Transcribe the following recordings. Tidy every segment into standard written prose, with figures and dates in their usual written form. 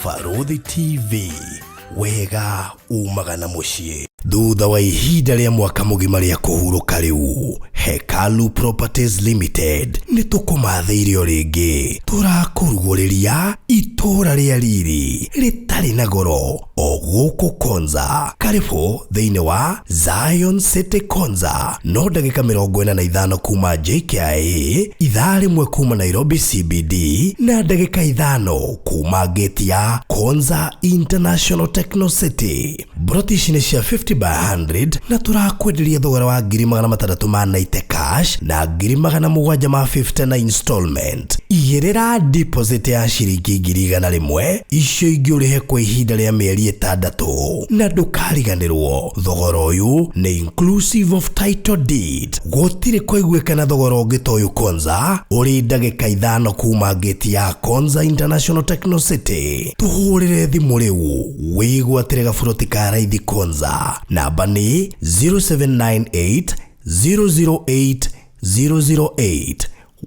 Barũthi TV, wega umaga na mũciĩ. Thutha wa ihinda rĩa mwaka mũgima rĩa kũhurũka rĩu, Hekalu Properties Limited nĩ tũkũmathĩire o rĩngĩ. Tũrakũrugũrĩria itũũra rĩa riri rĩtarĩ na goro o gũkũ Konza. Karĩbũ thĩinĩ wa Zion City Konza, no ndagĩka 45 kuma JKIA, ithaa rĩmwe kuma Nairobi CBD na ndagĩka 5 kuma gate ya Konza International Techno City. Mburoti ici nĩ cia 50 by 100 na tũrakwenderia thogora wa 600,000 ma 90 cash na 750,000 na installment. Igĩrĩra deposit ya ciringi 100,000, icio ingĩ ũrĩhe kwa ihinda rĩa mĩeri 6 na ndũkariganĩrwo thogora ũyũ nĩ inclusive of title deed. Gũtirĩ kũiguĩkana thogora ũngĩ ta ũyũ Konza, ũrĩ ndagĩka 5 kuma gate ya Konza International Techno City. Tũhũrĩre thimũ rĩu wĩgwatĩre gaburoti ka raithi Konza. Namba nĩ 0798 008 008,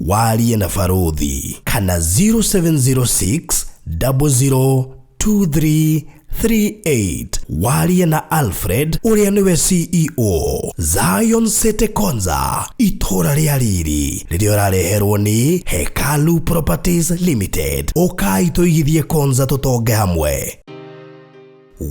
warie na Barũthi, kana 0706 002338, warie na Alfred ũrĩa nĩwe CEO. Zion City Konza, itũũra rĩa riri rĩrĩa ũrareherwo nĩ Hekalu Properties Limited. Ũkai tũigithie Konza tũtonge hamwe.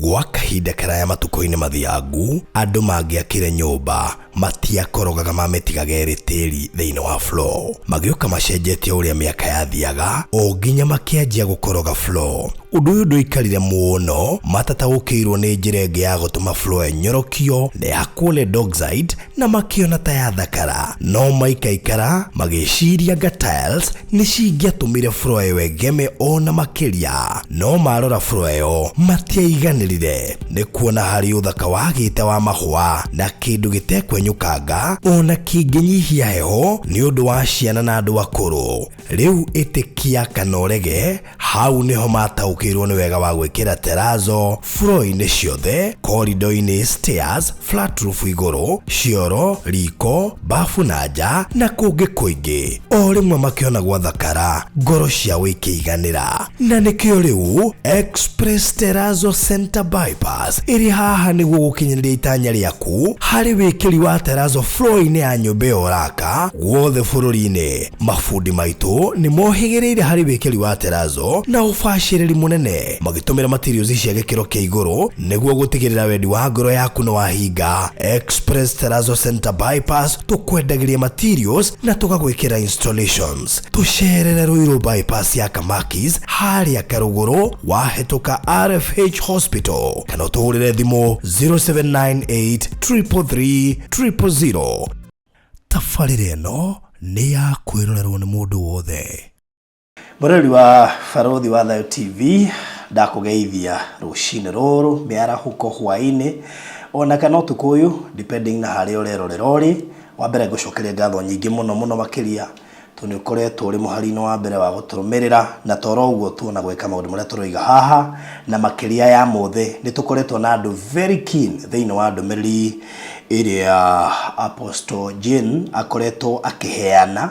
Gwa kahinda karaya matukũ-inĩ mathiangu, andũ mangĩakire nyũmba matiakorogaga mamĩtigaga ĩrĩ tĩri thĩinĩ wa floor. Magĩũka macenjetie ũrĩa mĩaka yathiaga o nginya makĩanjia gũkoroga floor. Ũndũ ũyũ ndũikarire mũno, matataũkĩirwo nĩ njĩra ĩngĩ ya gũtũma floor ĩnyorokio na ĩhakwo lead oxide na makĩona ta yathakara. No maikaikara magĩciria nga tiles nĩ cingĩatũmire floor ĩyo ĩgeme ona makĩria. No marora floor ĩyo matiaiganĩrire nĩ kuona harĩ ũthaka wagĩte wa mahũa na kĩndũ gĩtekwenyũkanga ona kĩngĩnyihia heho nĩ ũndũ wa ciana na andũ akũrũ. Rĩu ĩtĩkia kana ũrege, hau nĩho mataũkĩirwo nĩ wega wa gwĩkĩra terazo floor-inĩ ciothe, corridor-inĩ, stairs, flat roof igũrũ, cioro, riko, bafu na nja na kũngĩ kũingĩ. O rĩmwe makĩona gwathakara, ngoro ciao ikĩiganĩra. Na nĩkĩo rĩu Express Terrazzo Center Bypass ĩrĩ haha nĩguo gũkinyanĩria itanya rĩaku harĩ wĩkĩri wa terrazzo floor-inĩ ya nyũmba ĩyo ũraka guothe bũrũri-inĩ. Mabundi maitũ nĩ mohĩgĩrĩire harĩ wĩkĩri wa terrazzo na ũbacĩrĩri mũnene, magĩtũmĩra materials cia gĩkĩro kĩa igũrũ nĩguo gũtigĩrĩra wendi wa ngoro yaku nĩ wahinga. Express Terrazzo Center Bypass, tũkwendagĩria materials na tũgagwĩkĩra installations. Tũcerere Ruiru Bypass ya Kamakis harĩa Karũgũrũ wahĩtũka RFH Hospital, kana ũtũhũrĩre thimũ 0798 333 000. Tabarĩra ĩno nĩ ya kwĩrorerwo nĩ mũndũ wothe. Mũrori wa Barũthi wa Thayũ TV, ndakũgeithia rũcinĩ rũrũ, mĩarahũko, hwaĩ-inĩ ona kana ũtukũ ũyũ, depending na harĩa ũrerorera ũrĩ. Wa mbere ngũcokeria ngatho nyingĩ mũno mũno makĩria tondũ nĩ ũkoretwo ũrĩ mũhari-inĩ wa mbere wa gũtũrũmĩrĩra na toro ũguo tuona gwĩka maũndũ marĩa tũroiga haha. Na makĩria ya mothe nĩ tũkoretwo na andũ very keen thĩinĩ wa ndũmĩrĩri ĩrĩa Apostle Jane akoretwo akĩheana.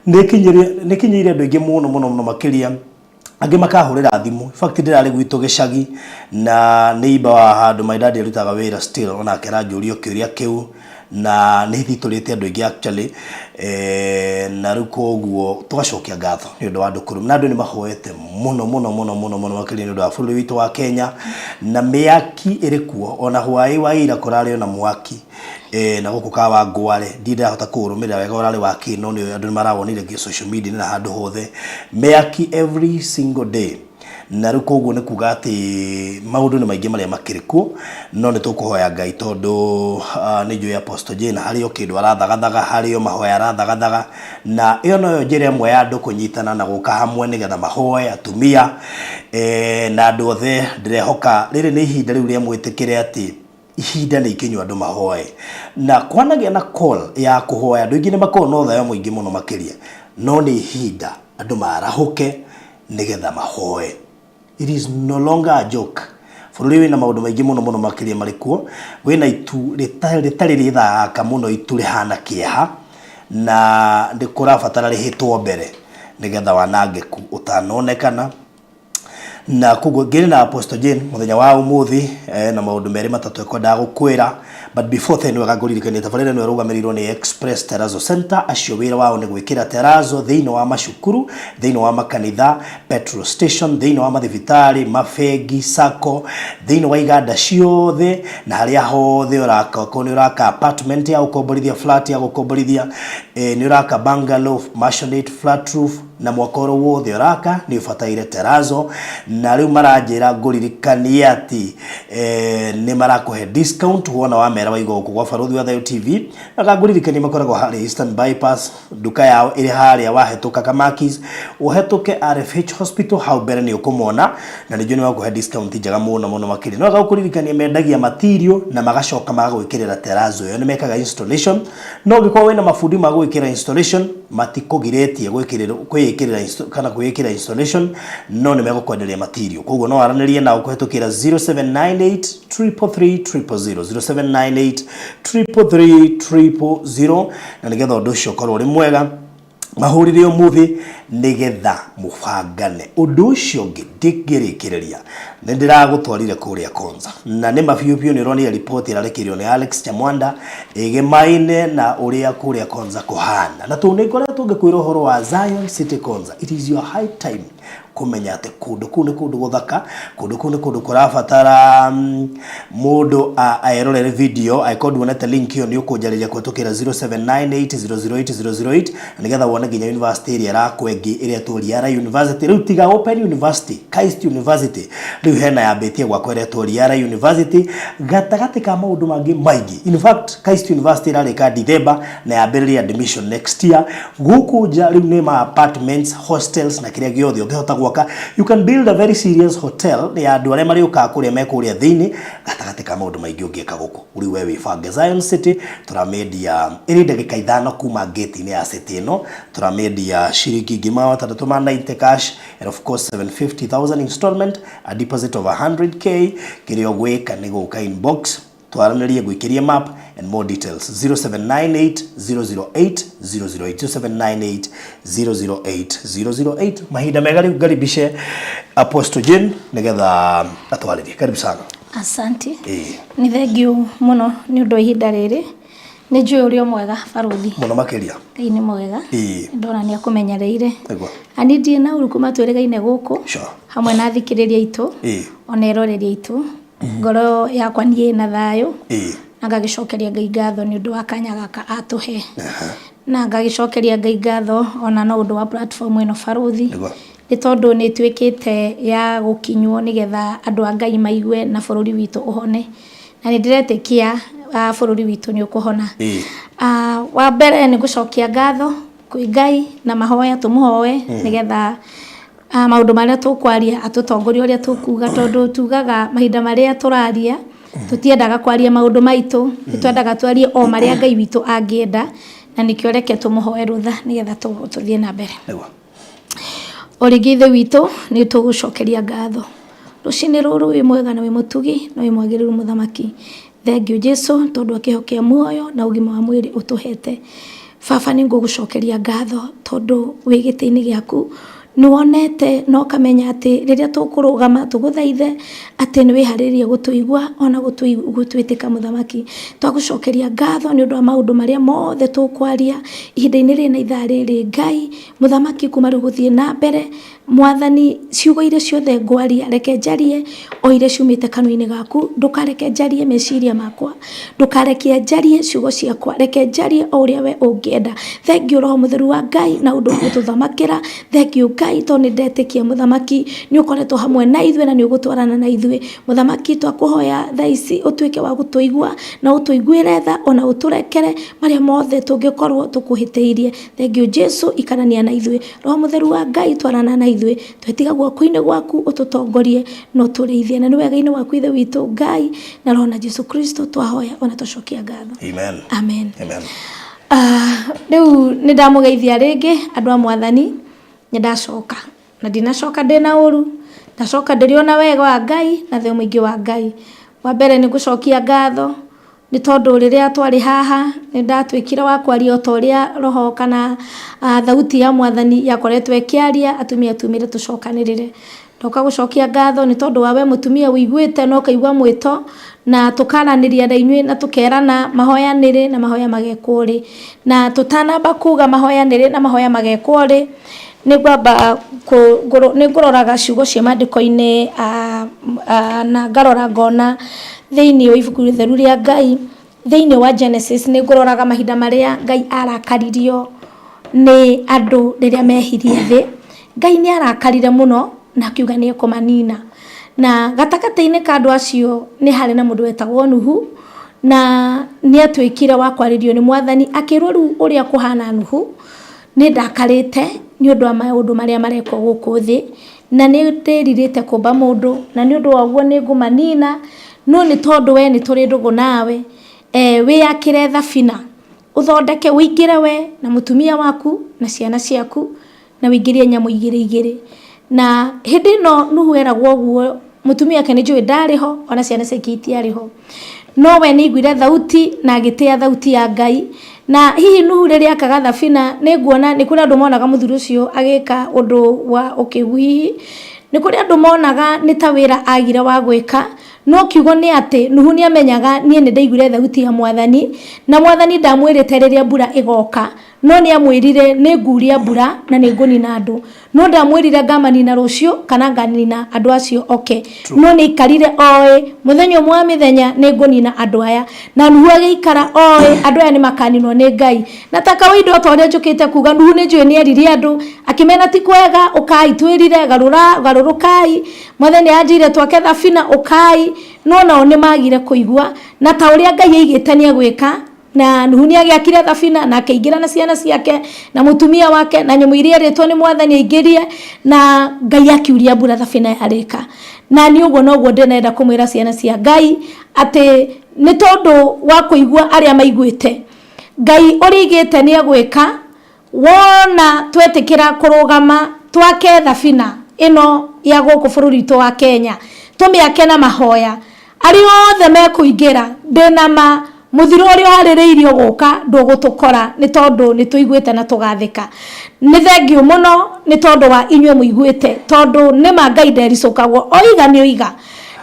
Nĩ ĩkinyĩire andũ aingĩ mũno mũno mũno makĩria, angĩ makahũrĩra thimũ. In fact, ndĩrarĩ gwitũ gĩcagi na neighbor wa handũ my dad arutaga wĩra still, onake aranjũria kĩũria kĩu, na nĩ thitũrĩte andũ aingĩ actually. Na rĩu koguo tũgacokia ngatho nĩ ũndũ wa andũ kũrũm na andũ nĩ mahoete mũno mũno mũno mũno mũno makĩria nĩ ũndũ wa bũrũri witũ wa Kenya na mĩaki ĩrĩ kuo. Ona hwaĩ wa ira kũrarĩ ona mwaki na gũkũ Kawangware ndirĩ ndahota kũũrũmĩrĩra wega ũrarĩ wa kĩ, no nĩ andũ nĩ marawonire social media na handũ hothe mĩaki every single day. Na rĩu koguo nĩ kuga atĩ maũndũ nĩ maingĩ marĩa makĩrĩ kuo, no nĩ tũkũhoya Ngai tondũ nĩ njũĩ Apostle Jane harĩ o kĩndũ arathagathaga, harĩ o mahoya arathagathaga, na ĩyo noyo njĩra ĩmwe ya andũ kũnyitana na gũka hamwe nĩgetha mahoe atumia na andũ othe. Ndĩrehoka rĩrĩ nĩ ihinda rĩu rĩa mwĩtĩkĩre atĩ ihinda nĩ ikinyu andũ mahoe, na kwanagĩa na call ya kũhoya andũ aingĩ nĩ makoragwo na ũthaya mũingĩ mũno makĩria, no nĩ ihinda andũ marahũke nĩgetha mahoe. It is no longer a joke. Bũrũri wĩna maũndũ maingĩ mũno mũno makĩria marĩ kuo, wĩna itu rĩtarĩ rĩthaka mũno, itu rĩhana kĩeha, na nĩ kũrabatara rĩhĩtwo mbere nĩgetha wanangĩku ũtanonekana. Na koguo ngĩrĩ na Apostle Jane mũthenya wa ũmũthĩ na maũndũ merĩ matatũ ekwendaga gũkwĩra. But before then wega ngũririkanie tabarĩra ĩno ĩrũgamĩrĩirwo nĩ Express Terrazzo Center. Acio wĩra wao nĩ gwĩkĩra terrazzo thĩinĩ wa macukuru, thĩinĩ wa makanitha, petrol station, thĩinĩ wa mathibitarĩ, mabengi, sacco, thĩinĩ wa iganda ciothe na harĩa hothe ũraka. Okorwo nĩ ũraka apartment ya gũkomborithia, flat ya gũkomborithia, nĩ ũraka bungalow, maisonette, flat roof, na mwaka oro wothe ũraka nĩ ũbataire terrazzo. Na rĩu maranjĩra ngũririkanie atĩ nĩ marakũhe discount wona wamera waiga gũkũ gwa Barũthi wa Thayũ TV. Na ngũririkanie makoragwo harĩa Eastern Bypass, nduka yao ĩrĩ harĩa wahĩtũka Kamakis, ũhetũke RFH Hospital, hau mbere nĩ ũkũmona na nĩ njũĩ nĩ magũkũhe discount njega mũno mũno makĩria. No ngũririkanie mendagia material na magacoka magagwĩkĩrĩra terrazzo ĩyo, nĩ mekaga installation. No ũngĩkorwo wĩna mabundi ma gwĩkĩra installation, matikũgirĩtie kwĩĩkĩrĩra kana kwĩĩkĩra installation, no nĩ megũkwenderia material. Koguo no aranĩrie nao kũhetũkĩra 0798 333 000, 0798 333 000, na nĩgetha ũndũ ũcio ũkorwo ũrĩ mwega mahũrĩre ũmũthĩ nĩgetha mũbangane. Ũndũ ũcio ũngĩ ndingĩrĩkĩrĩria nĩ ndĩragũtwarire kũrĩa Konza, na nĩ mabiũ biũ nĩ ũronire riboti ĩrarekereirio nĩ Alex Chamwanda ĩgĩmaine na ũrĩa kũrĩa Konza kũhana. Na tondũ nĩ ngoretwo ngĩkwĩra ũhoro wa Zion City Konza, it is your high time kũmenya atĩ kũndũ kũu nĩ kũndũ gũthaka, kũndũ kũu nĩ kũndũ kũrabatara mũndũ erorere video. Angĩkorwo nduonete link ĩyo, nĩ ũkũnjarĩria kũhetũkĩra 0798008008 nĩgetha wone nginya university ĩrĩa ĩrakwo ĩngĩ ĩretwo Riara University. Rĩu tiga Open University, KAIST University, rĩu hena yambĩtie gwakwo ĩretwo Riara University, gatagatĩ ka maũndũ mangĩ maingĩ. In fact, KAIST University ĩrarĩka December na yambĩrĩria admission next year. Gũkũ nja rĩu nĩ ma apartments, hostels na kĩrĩa gĩothe ũngĩhota gwaka. You can build a very serious hotel ya andũ arĩa marĩũkaga kũrĩa me kũrĩa thĩinĩ, gatagatĩ ka maũndũ maingĩ ũngĩka gũkũ. Rĩu we wĩbange. Zion City tũramĩendia ĩrĩ ndagĩka 5 kuma gate-inĩ ya city ĩno. Tũramĩendia ciringi 690,000 90 cash and of course 750,000 installment, a deposit of 100K. Kĩrĩa ũgwĩka nĩ gũka inbox twaranĩrie, gwĩkĩrie map and more details, 0798 008 008, 0798 008 008. Mahinda mega rĩu ngaribice Apostle Jane nĩgetha atwarĩrie. Karibu sana. Asante. Ĩĩ. Nĩ thengiũ mũno nĩ ũndũ wa ihinda rĩrĩ. Nĩ njũĩ ũrĩ o mwega, barũthi. Mũno makĩria. Ngai nĩ mwega. Ndona nĩ akũmenyereire. Nĩguo. Ani ndirĩ na ũru kuma twĩrĩgaine gũkũ hamwe na athikĩrĩria aitũ ona eroreri aitũ. Ngoro yakwa niĩ ĩna thayũ na ngagĩcokeria Ngai ngatho nĩ ũndũ wa kanya gaka atũhe, na ngagĩcokeria Ngai ngatho ona no ũndũ wa platform ĩno, barũthi, nĩ tondũ nĩ ĩtuĩkĩte ya gũkinywo nĩgetha andũ a Ngai maigue na bũrũri witũ ũhone, na nĩ ndĩretĩkia bũrũri witũ nĩ ũkũhona. Wa mbere nĩ gũcokia ngatho kwĩ Ngai na mahoya tũmũhoe nĩgetha maũndũ marĩa tũkwaria atũtongorie ũrĩa tũkuga, tondũ tugaga mahinda marĩa tũraria tũtiendaga kwaria maũndũ maitũ, nĩ twendaga twarie o marĩa Ngai witũ angĩenda, na nĩkĩo reke tũmũhoe rũtha nĩgetha tũthiĩ na mbere. O rĩngĩ, Ithe witũ, nĩ tũgũcokeria ngatho rũcinĩ rũrũ. Wĩ mwega na wĩ mũtugi na wĩ mwagĩrĩru, mũthamaki. Thengiũ Jesu tondũ wa kĩheo kĩa muoyo na ũgima wa mwĩrĩ ũtũhete. Baba, nĩ ngũgũcokeria ngatho tondũ wĩ gĩtĩ-inĩ gĩaku, nĩ wonete na ũkamenya atĩ rĩrĩa tũkũrũgama tũgũthaithe atĩ nĩ wĩharĩrĩirie gũtũigua ona gũtwĩtĩka. Mũthamaki, twagũcokeria ngatho nĩ ũndũ wa maũndũ marĩa mothe tũkwaria ihinda-inĩ rĩrĩ na ithaa rĩrĩ. Ngai mũthamaki, kuma rĩu gũthiĩ na mbere, Mwathani, ciugo iria ciothe ngwaria, reke njarie o iria ciumĩte kanua-inĩ gaku. Ndũkareke njarie meciria makwa, ndũkareke njarie ciugo ciakwa, reke njarie o ũrĩa we ũngĩenda. Thengiũ Roho Mũtheru wa Ngai na ũndũ wa gũtũthamakĩra. Thengiũ Ngai, tondũ nĩ ndetĩkia, mũthamaki, nĩ ũkoretwo hamwe na ithuĩ na nĩ ũgũtwarana na ithuĩ. Mũthamaki, twakũhoya thaa ici ũtuĩke wa gũtũigua na ũtũiguĩre tha ona ũtũrekere marĩa mothe tũngĩkorwo tũkũhĩtĩirie. Thengiũ Jesu, ikarania na ithuĩ. Roho Mũtheru wa Ngai, twarana na ithuĩ. Twetiga guoko-inĩ gwaku ũtũtongorie na ũtũrĩithie, na nĩ wega-inĩ waku, Ithe witũ Ngai na Roho na Jesu Kristo, twahoya ona twacokia ngatho. Amen. Amen. Amen. Rĩu nĩ ndamũgeithia rĩngĩ, andũ a Mwathani. Nĩ ndacoka na ndinacoka ndĩna ũru, ndacoka ndĩrĩ ona wega wa Ngai na thayũ mũingĩ wa Ngai. Wa mbere nĩ gũcokia ngatho nĩ tondũ rĩrĩa twarĩ haha nĩ ndatuĩkire wa kwaria o ta ũrĩa roho kana thauti ya Mwathani yakoretwo ĩkĩaria atumia tumire tũcokanĩrĩre. Ndoka gũcokia ngatho nĩ tondũ wa we mũtumia ũiguĩte na ũkaigua mwĩto na tũkaranĩria na inyuĩ na tũkerana mahoya nĩrĩ na mahoya magekwo rĩ. Na tũtanamba kuga mahoya nĩrĩ na mahoya magekwo rĩ, nĩ ngwamba nĩ ngũroraga ciugo cia maandĩko-inĩ na ngarora ngona thĩinĩ wa ibuku rĩtheru rĩa Ngai, thĩinĩ wa Genesis nĩ ngũroraga mahinda marĩa Ngai arakaririo nĩ andũ rĩrĩa mehirie thĩ. Ngai nĩ arakarire mũno na akiuga nĩ ekũmanina. Na gatagatĩ-inĩ ka andũ acio nĩ harĩ na mũndũ wetagwo Nuhu, na nĩ atuĩkire wa kwarĩrio nĩ mwathani akĩrwo rĩu ũrĩa kũhana Nuhu, nĩ ndakarĩte nĩ ũndũ wa maũndũ marĩa marekwo gũkũ thĩ, na nĩ ndĩrirĩte kũmba mũndũ, na nĩ ũndũ wa ũguo nĩ ngũmanina, no nĩ tondũ we nĩ tũrĩ ndũgũ nawe, wĩyakĩre thabina, ũthondeke ũingĩre we na mũtumia waku na ciana ciaku, na wĩingĩrie nyamũ igĩrĩ igĩrĩ. Na hĩndĩ ĩno Nuhu eragwo ũguo, mũtumia wake nĩ njũĩ ndarĩ ho, ona ciana ciake itiarĩ ho. No we nĩ aiguire thauti na agĩtĩa thauti ya Ngai. Na hihi Nuhu rĩrĩa akaga thabina, nĩ nguona nĩ kũrĩ andũ monaga mũthuri ũcio agĩka ũndũ wa ũkĩgu hihi. Nĩ kũrĩ andũ monaga nĩ ta wĩra agire wa gwĩka, no kiugo nĩ atĩ Nuhu nĩ amenyaga niĩ nĩ ndaiguire thauti ya mwathani, na mwathani ndamwĩrĩte rĩrĩa mbura ĩgoka, No nĩamwĩrire, Nĩnguuria mbura na nĩngũnina andũ. No ndamwĩrire ngamanina rũciũ kana nganina andũ acio oke. No nĩaikarire oĩ, mũthenya ũmwe wa mĩthenya nĩngũnina andũ aya. Na Nuhu agĩikara oĩ andũ aya nĩmakaninwo nĩ Ngai. Na ta kawaida o ta ũrĩa njũkĩte kuga, Nuhu nĩnjũĩ nĩerire andũ, akĩmera ti kwega, ũkai twĩrire, garũra, garũrũkai, Mwathani nĩanjĩrire twake thabina, ũkai. No nao nĩmagire kũigua. Na ta ũrĩa Ngai aigĩte nĩegwĩka, Na Nuhu nĩagĩakire thabina, na akĩingĩra na ciana ciake, na mũtumia wake, na nyamũ iria erĩtwo nĩ Mwathani aingĩrie, na Ngai akiuria mbura thabina yarĩka. Na niĩ ũguo noguo ndĩrenda kũmwĩra ciana cia Ngai, atĩ nĩ tondũ wa kũigua arĩa maiguĩte, Ngai ũrĩa aigĩte nĩegwĩka, Wona twetĩkĩra kũrũgama twake thabina ĩno ya gũkũ bũrũri witũ wa Kenya, tũmĩake na mahoya, arĩa othe mekũingĩra, ndĩna ma mũthiro ũrĩa ũharĩrĩirio gũka ndũgũtũkora nĩ tondũ nĩ tũiguĩte na tũgathĩka. Nĩ thengiũ mũno nĩ tondũ wa inyuĩ mũiguĩte, tondũ nĩma Ngai ndericũkagwo, oiga nĩ oiga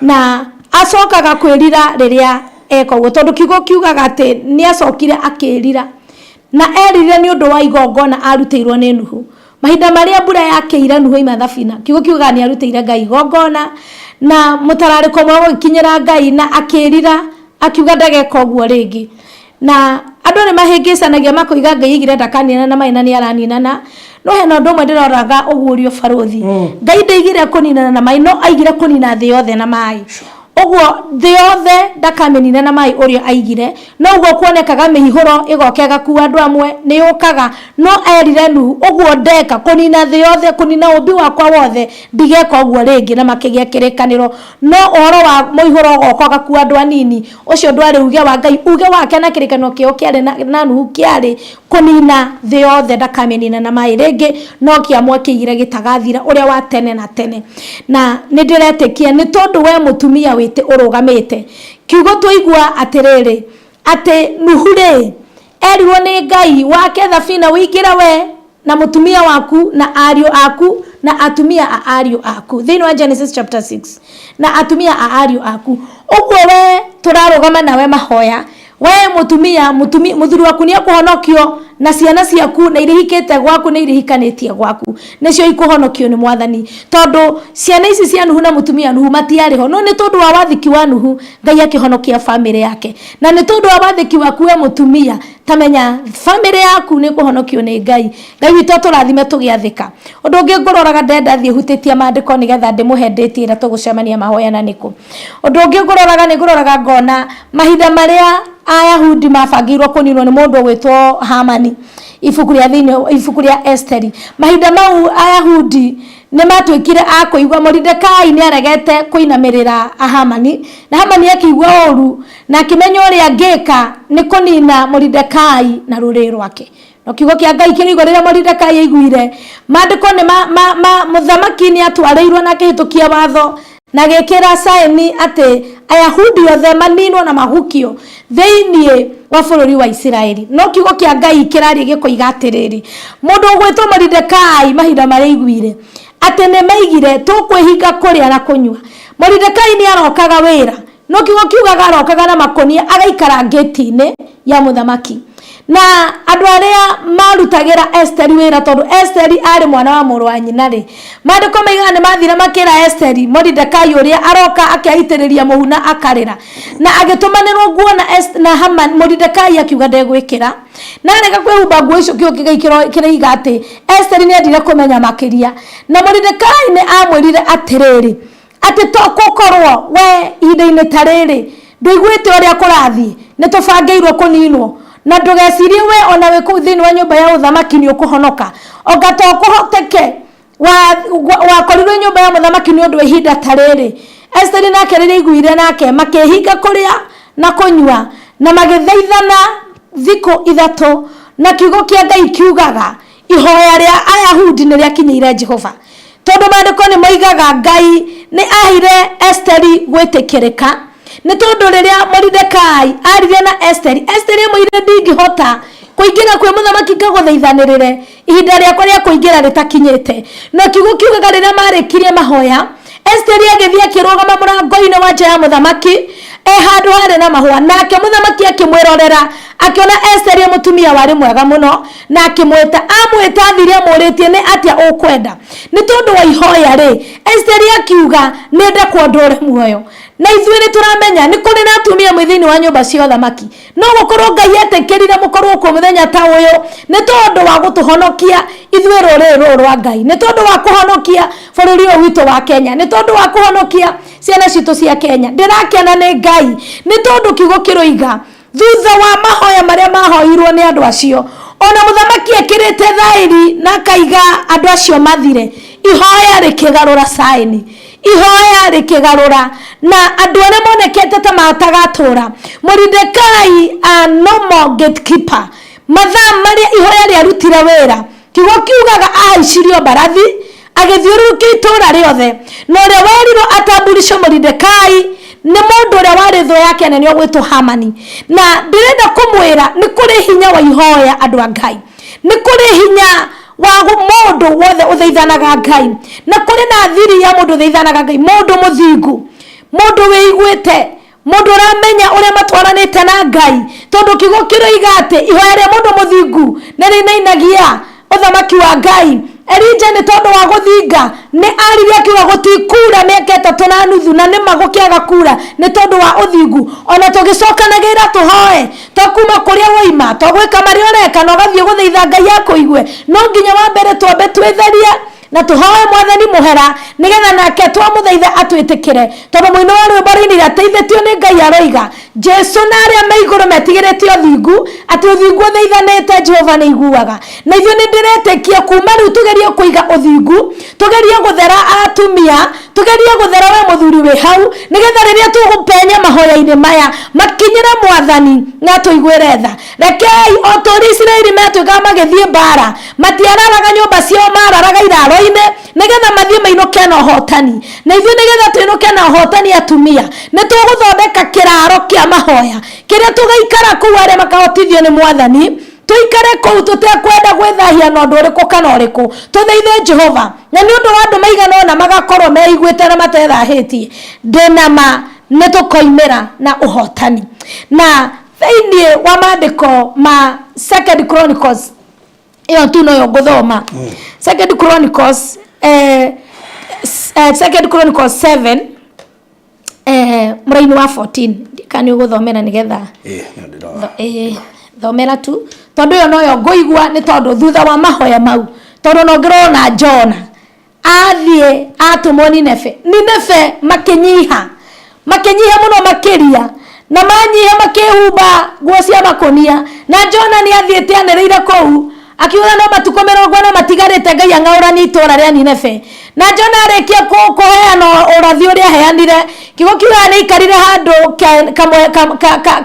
na acokaga kwĩrira rĩrĩa eka ũguo, tondũ kiugo kiugaga atĩ nĩ acokire akĩĩrira. Na eeririre nĩ ũndũ wa igongona aarutĩirwo nĩ Nuhu. Mahinda marĩa mbura yakĩire Nuhu oima thabina, kiugo kiugaga nĩ arutĩire Ngai igongona, na mũtararĩko mwega ũgĩkinyĩra Ngai na akĩĩrira akiuga ndageka ũguo rĩngĩ. Na andũ nĩ mahĩngĩcanagia makoiga Ngai aigire ndakaninana na maĩ na nĩ araninana, no hena ũndũ ũmwe ndĩroraga ũguũrio barũthi. Ngai ndaigire kũninana na maĩ, no aigire kũnina thĩ yothe na maĩ. Ũguo thĩ yothe ndakamĩnina na maĩ ũrĩa aigire. No ũguo kuonekaga mĩihũro ĩgoka ĩgakua andũ amwe, nĩ yũkaga. No erire Nuhu, ũguo ndeka, kũnina thĩ yothe, kũnina ũũmbi wakwa wothe, ndigeka ũguo rĩngĩ. Na makĩgĩa kĩrĩkanĩro. No ũhoro wa mũihũro ũgoka ũgakua andũ anini, ũcio ndwarĩ uge wa Ngai. Uge wake na kĩrĩkanĩro kĩao kĩarĩ na Nuhu kĩarĩ kũnina thĩ yothe, ndakamĩnina na maĩ rĩngĩ, no kĩa mwaki aigire gĩtagathira, ũrĩa wa tene na tene. Na nĩ ndĩretĩkia nĩ tondũ we mũtumia wĩtĩ ũrũgamĩte. Kiugo twaigua atĩrĩrĩ, atĩ Nuhu-rĩ, erirwo nĩ Ngai, wake thabina ũingĩre we na mũtumia waku na ariũ aku na atumia a ariũ aku. Thĩinĩ wa Genesis chapter 6. Na atumia a ariũ aku. Ũguo we tũrarũgama nawe mahoya, we mũtumia, mũthuri waku nĩ ekũhonokio na ciana ciaku na iria ihikĩte gwaku na iria ihikanĩtie gwaku nĩcio ikũhonokio nĩ Mwathani. Tondũ ciana ici cia Nuhu na mũtumia Nuhu matiarĩ ho, no nĩ tondũ wa wathĩki wa Nuhu Ngai akĩhonokia bamĩrĩ yake. Na nĩ tondũ wa wathĩki waku we mũtumia, ta menya bamĩrĩ yaku nĩ ĩkũhonokio nĩ Ngai. Ngai witũ atũrathime tũgĩathĩka. Ũndũ ũngĩ ngũroraga ndĩrenda thiĩ hutĩtie maandĩko nĩgetha ndĩmũhe date ĩrĩa tũgũcemania mahoya na nĩkũ. Ũndũ ũngĩ ngũroraga nĩ ngũroraga ngona mahinda marĩa Ayahudi mabangĩirwo kũninwo nĩ mũndũ ũgwĩtwo Hamani, ibuku rĩa thĩinĩ, ibuku rĩa Esteri. Mahinda mau Ayahudi nĩ matuĩkire a kũigua Moridekai nĩ aregete kũinamĩrĩra Hamani, na Hamani akĩigua ũru na akĩmenya ũrĩa angĩka nĩ kũnina Moridekai na rũrĩrĩ rwake. No kiugo kĩa Ngai kĩrĩ rĩrĩa Moridekai aiguire, maandĩko nĩ ma, ma, ma mũthamaki nĩ atwarĩirwo na akĩhĩtũkia watho. Na gĩkĩra saini atĩ Ayahudi othe maninwo na mahukio thĩinĩ wa bũrũri wa Isiraeli. No kiugo kĩa Ngai kĩraria gĩkoiga atĩrĩrĩ, mũndũ ũgwĩtwo Moridekai mahinda marĩa aiguire atĩ nĩ maigire tũkwĩhinga kũrĩa na kũnyua. Moridekai nĩ arokaga wĩra, no kiugo kiugaga arokaga na makũnia agaikara ngĩti-inĩ ya mũthamaki. Na andũ arĩa marutagĩra Esteri wĩra, tondũ Esteri arĩ mwana wa mũrũ wa nyina rĩ, maandĩko maigaga nĩ mathire makĩra Esteri Moridekai ũrĩa aroka akeitĩrĩria mũhu na akarĩra, na agĩtũmanĩrwo nguo na, na Haman. Moridekai akiuga ndegwĩkĩra na arega kwĩhumba nguo icio. Kiugo kĩrĩa kĩroiga atĩ Esteri nĩ endire kũmenya makĩria, na Moridekai nĩ amwĩrire atĩrĩrĩ, atĩ to gũkorwo we ihinda-inĩ ta rĩrĩ ndũiguĩte ũrĩa kũrathiĩ, nĩ tũbangĩirwo kũninwo, na ndũgecirie we ona wĩ kũu thĩinĩ wa nyũmba ya ũthamaki nĩ ũkũhonoka. Onga to kũhoteke wakorirwo nyũmba ya mũthamaki nĩ ũndũ wa ihinda ta rĩrĩ. Esteri nake rĩrĩa aiguire, nake makĩhinga kũrĩa na kũnyua na magĩthaithana thikũ 3, na kiugo kĩa Ngai kiugaga ihoya rĩa Ayahudi nĩ rĩakinyĩire Jehova, tondũ maandĩko nĩ moigaga Ngai nĩ aheire Esteri gwĩtĩkĩrĩka. Nĩ tondũ rĩrĩa Moridekai aririe na Esteri, Esteri amwĩrire, ndingĩhota kũingĩra kwĩ mũthamaki ngagũthaithanĩrĩre ihinda rĩakwa rĩa kũingĩra rĩtakinyĩte. Na kiugo kiugaga rĩrĩa marĩkirie mahoya, Esteri agĩthiĩ akĩrũgama mũrango-inĩ wa nja ya mũthamaki e handũ harĩ na mahũa, nake mũthamaki akĩmwĩrorera, akĩona Esteri mũtumia warĩ mwega mũno, na akĩmwĩta. Amwĩta athire amũrĩtie, nĩ atĩa ũkwenda? Nĩ tondũ wa ihoya rĩ, Esteri akiuga, nĩ ndekwo ndũre muoyo. Na ithuĩ nĩ tũramenya nĩ kũrĩ na atumia mwĩ thĩinĩ wa nyũmba cia ũthamaki. No gũkorwo Ngai etĩkĩrire mũkorwo kuo mũthenya ta ũyũ nĩ tondũ wa gũtũhonokia ithuĩ rũrĩrĩ rũrũ rwa Ngai, nĩ tondũ wa kũhonokia bũrũri ũyũ witũ wa Kenya, nĩ tondũ wa kũhonokia ciana citũ cia Kenya. Ndĩrakena nĩ Ngai nĩ tondũ kiugo kĩroiga thutha wa mahoya marĩa mahoirwo nĩ andũ acio, ona mũthamaki ekĩrĩte thaĩri na akaiga andũ acio mathire, ihoya rĩkĩgarũra saĩni, ihoya rĩkĩgarũra, na andũ arĩa monekete ta matagatũra. Moridekai a no more gatekeeper. Mathaa marĩa ihoya rĩarutire wĩra, kiugo kiugaga ahaicirio mbarathi agĩthiũrũrũkia itũũra rĩothe, na ũrĩa werirwo atamburishe Moridekai nĩ mũndũ ũrĩa warĩ thũ yake nene ũgwĩtwo Hamani. Na ndĩrenda kũmwĩra nĩ kũrĩ hinya wa ihoya, andũ a Ngai. Nĩ kũrĩ hinya wa mũndũ wothe ũthaithanaga Ngai, na kũrĩ na thiri ya mũndũ ũthaithanaga Ngai, mũndũ mũthingu, mũndũ wĩiguĩte, mũndũ ũramenya ũrĩa matwaranĩte na Ngai, tondũ kiugo kĩroiga atĩ ihoya rĩa mũndũ mũthingu nĩ rĩinainagia ũthamaki wa Ngai. Elija nĩ tondũ wa gũthinga nĩ aririe akiuga gũtikura mĩaka 3.5, na nĩma gũkĩaga kura nĩ tondũ wa ũthingu. Ona tũgĩcokanagĩrĩra tũhoe, to kuma kũrĩa woima, to gwĩka marĩa ũreka na ũgathiĩ gũthaitha Ngai akũigue, no nginya wa mbere twambe twĩtherie na tũhoe Mwathani mũhera, nĩgetha nake twamũthaitha atwĩtĩkĩre, tondũ mũini wa rwĩmbo rũinire ateithĩtio nĩ Ngai aroiga Jesu na arĩa me igũrũ metigĩrĩte ũthingu, atĩ ũthingu ũthaithanĩte Jehova nĩ iguaga. Na ithuĩ nĩ ndĩretĩkia kuma rĩu tũgerie kũiga ũthingu, tũgerie gũthera atumia, tũgerie gũthera we mũthuri wĩ hau, nĩgetha rĩrĩa tũgũpenya mahoya-inĩ maya makinyĩre Mwathani na atũiguĩre tha. Rekei o ta ũrĩa Isiraeli metuĩkaga magĩthiĩ mbara, matiararaga nyũmba ciao, mararaga iraro-inĩ nĩgetha mathiĩ mainũke na ũhotani. Na ithuĩ nĩgetha twĩnũke na ũhotani atumia, nĩ tũgũthondeka kĩraro kĩa mahoya kĩrĩa tũgaikara kũu arĩa makahotithio nĩ Mwathani, tũikare kũu tũtekwenda gwĩthahia na ũndũ ũrĩkũ kana ũrĩkũ, tũthaithe Jehova. Na nĩ ũndũ wa andũ maigana ũna magakorwo meiguĩte na matethahĩtie, ndĩna ma nĩ tũkoimĩra na ũhotani. Na thĩinĩ wa maandĩko ma Second Chronicles, ĩyo tu noyo ngũthoma, Second Chronicles, Second Chronicles 7, mũraini wa 14, kana nĩ ũgũthomera nĩgetha Ĩĩ, nĩ ndĩrona. Thomera tu, tondũ ĩyo noyo ngũigua, nĩ tondũ thutha wa mahoya mau, tondũ no ngĩrona Jona athiĩ atũmwo Nineve, Nineve makĩnyiha, makĩnyiha mũno makĩria, na manyiha makĩhumba nguo cia makũnia. Na Jona nĩ athiĩte anĩrĩire kũu akiuga no matukũ 40 matigarĩte Ngai ang'aũranie itũũra rĩa Nineve. Na Jona arĩkia kũheana ũrathi ũrĩa aheanire, kiugo kiugaga nĩ aikarire handũ kamwe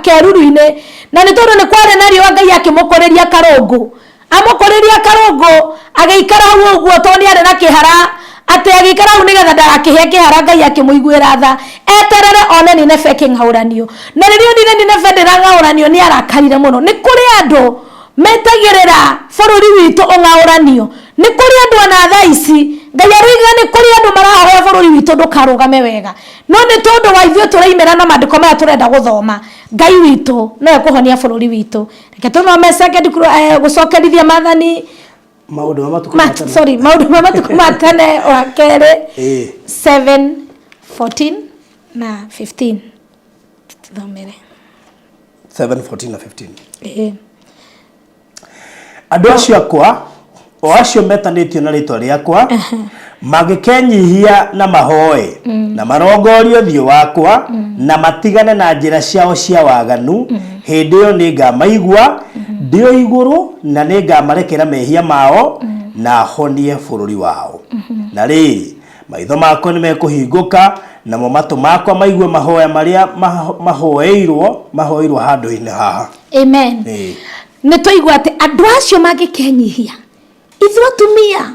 keruru-inĩ, na nĩ tondũ nĩ kwarĩ na riũa Ngai akĩmũkũrĩria karũngũ, amũkũrĩria karũngũ, agĩikara hau ũguo tondũ nĩ arĩ na kĩhara. Atĩ agĩikara hau nĩgetha ndagakĩhĩe kĩhara Ngai akĩmũiguĩra tha eterere one Nineve ĩkĩng'aũranio. Na rĩrĩa onire Nineve ndĩrang'aũranio nĩ arakarire mũno. Nĩ kũrĩ andũ metagĩrĩra bũrũri witũ ũng'aũranio. Nĩ kũrĩ andũ ona thaa ici Ngai aroiga nĩ kũrĩ andũ marahoya bũrũri witũ ndũkarũgame wega. No nĩ tondũ wa ithuĩ tũraimĩra na maandĩko maya tũrenda gũthoma, Ngai witũ no ekũhonia bũrũri witũ. Reke tũthome second gũcokerithia maathani Maũndũ ma matukũ ma tene. Sorry, maũndũ ma matukũ ma tene wa kerĩ 7 14 na 15 tũthomere. 7 14 na 15. Ĩĩ. Andũ acio akwa o acio metanĩtio na rĩtwa rĩakwa mangĩkenyihia na mahoe na marongorie ũthiũ wakwa na matigane na njĩra ciao cia waganu, hĩndĩ ĩyo nĩngamaigua ndĩ o igũrũ na nĩngamarekera mehia mao na honie bũrũri wao. Na rĩrĩ, maitho makwa nĩmekũhingũka namo matũ makwa maigue mahoya marĩa mahoeirwo handũ-inĩ haha. Amen. Nĩ twaigua atĩ andũ acio mangĩkenyihia, ithuĩ atumia,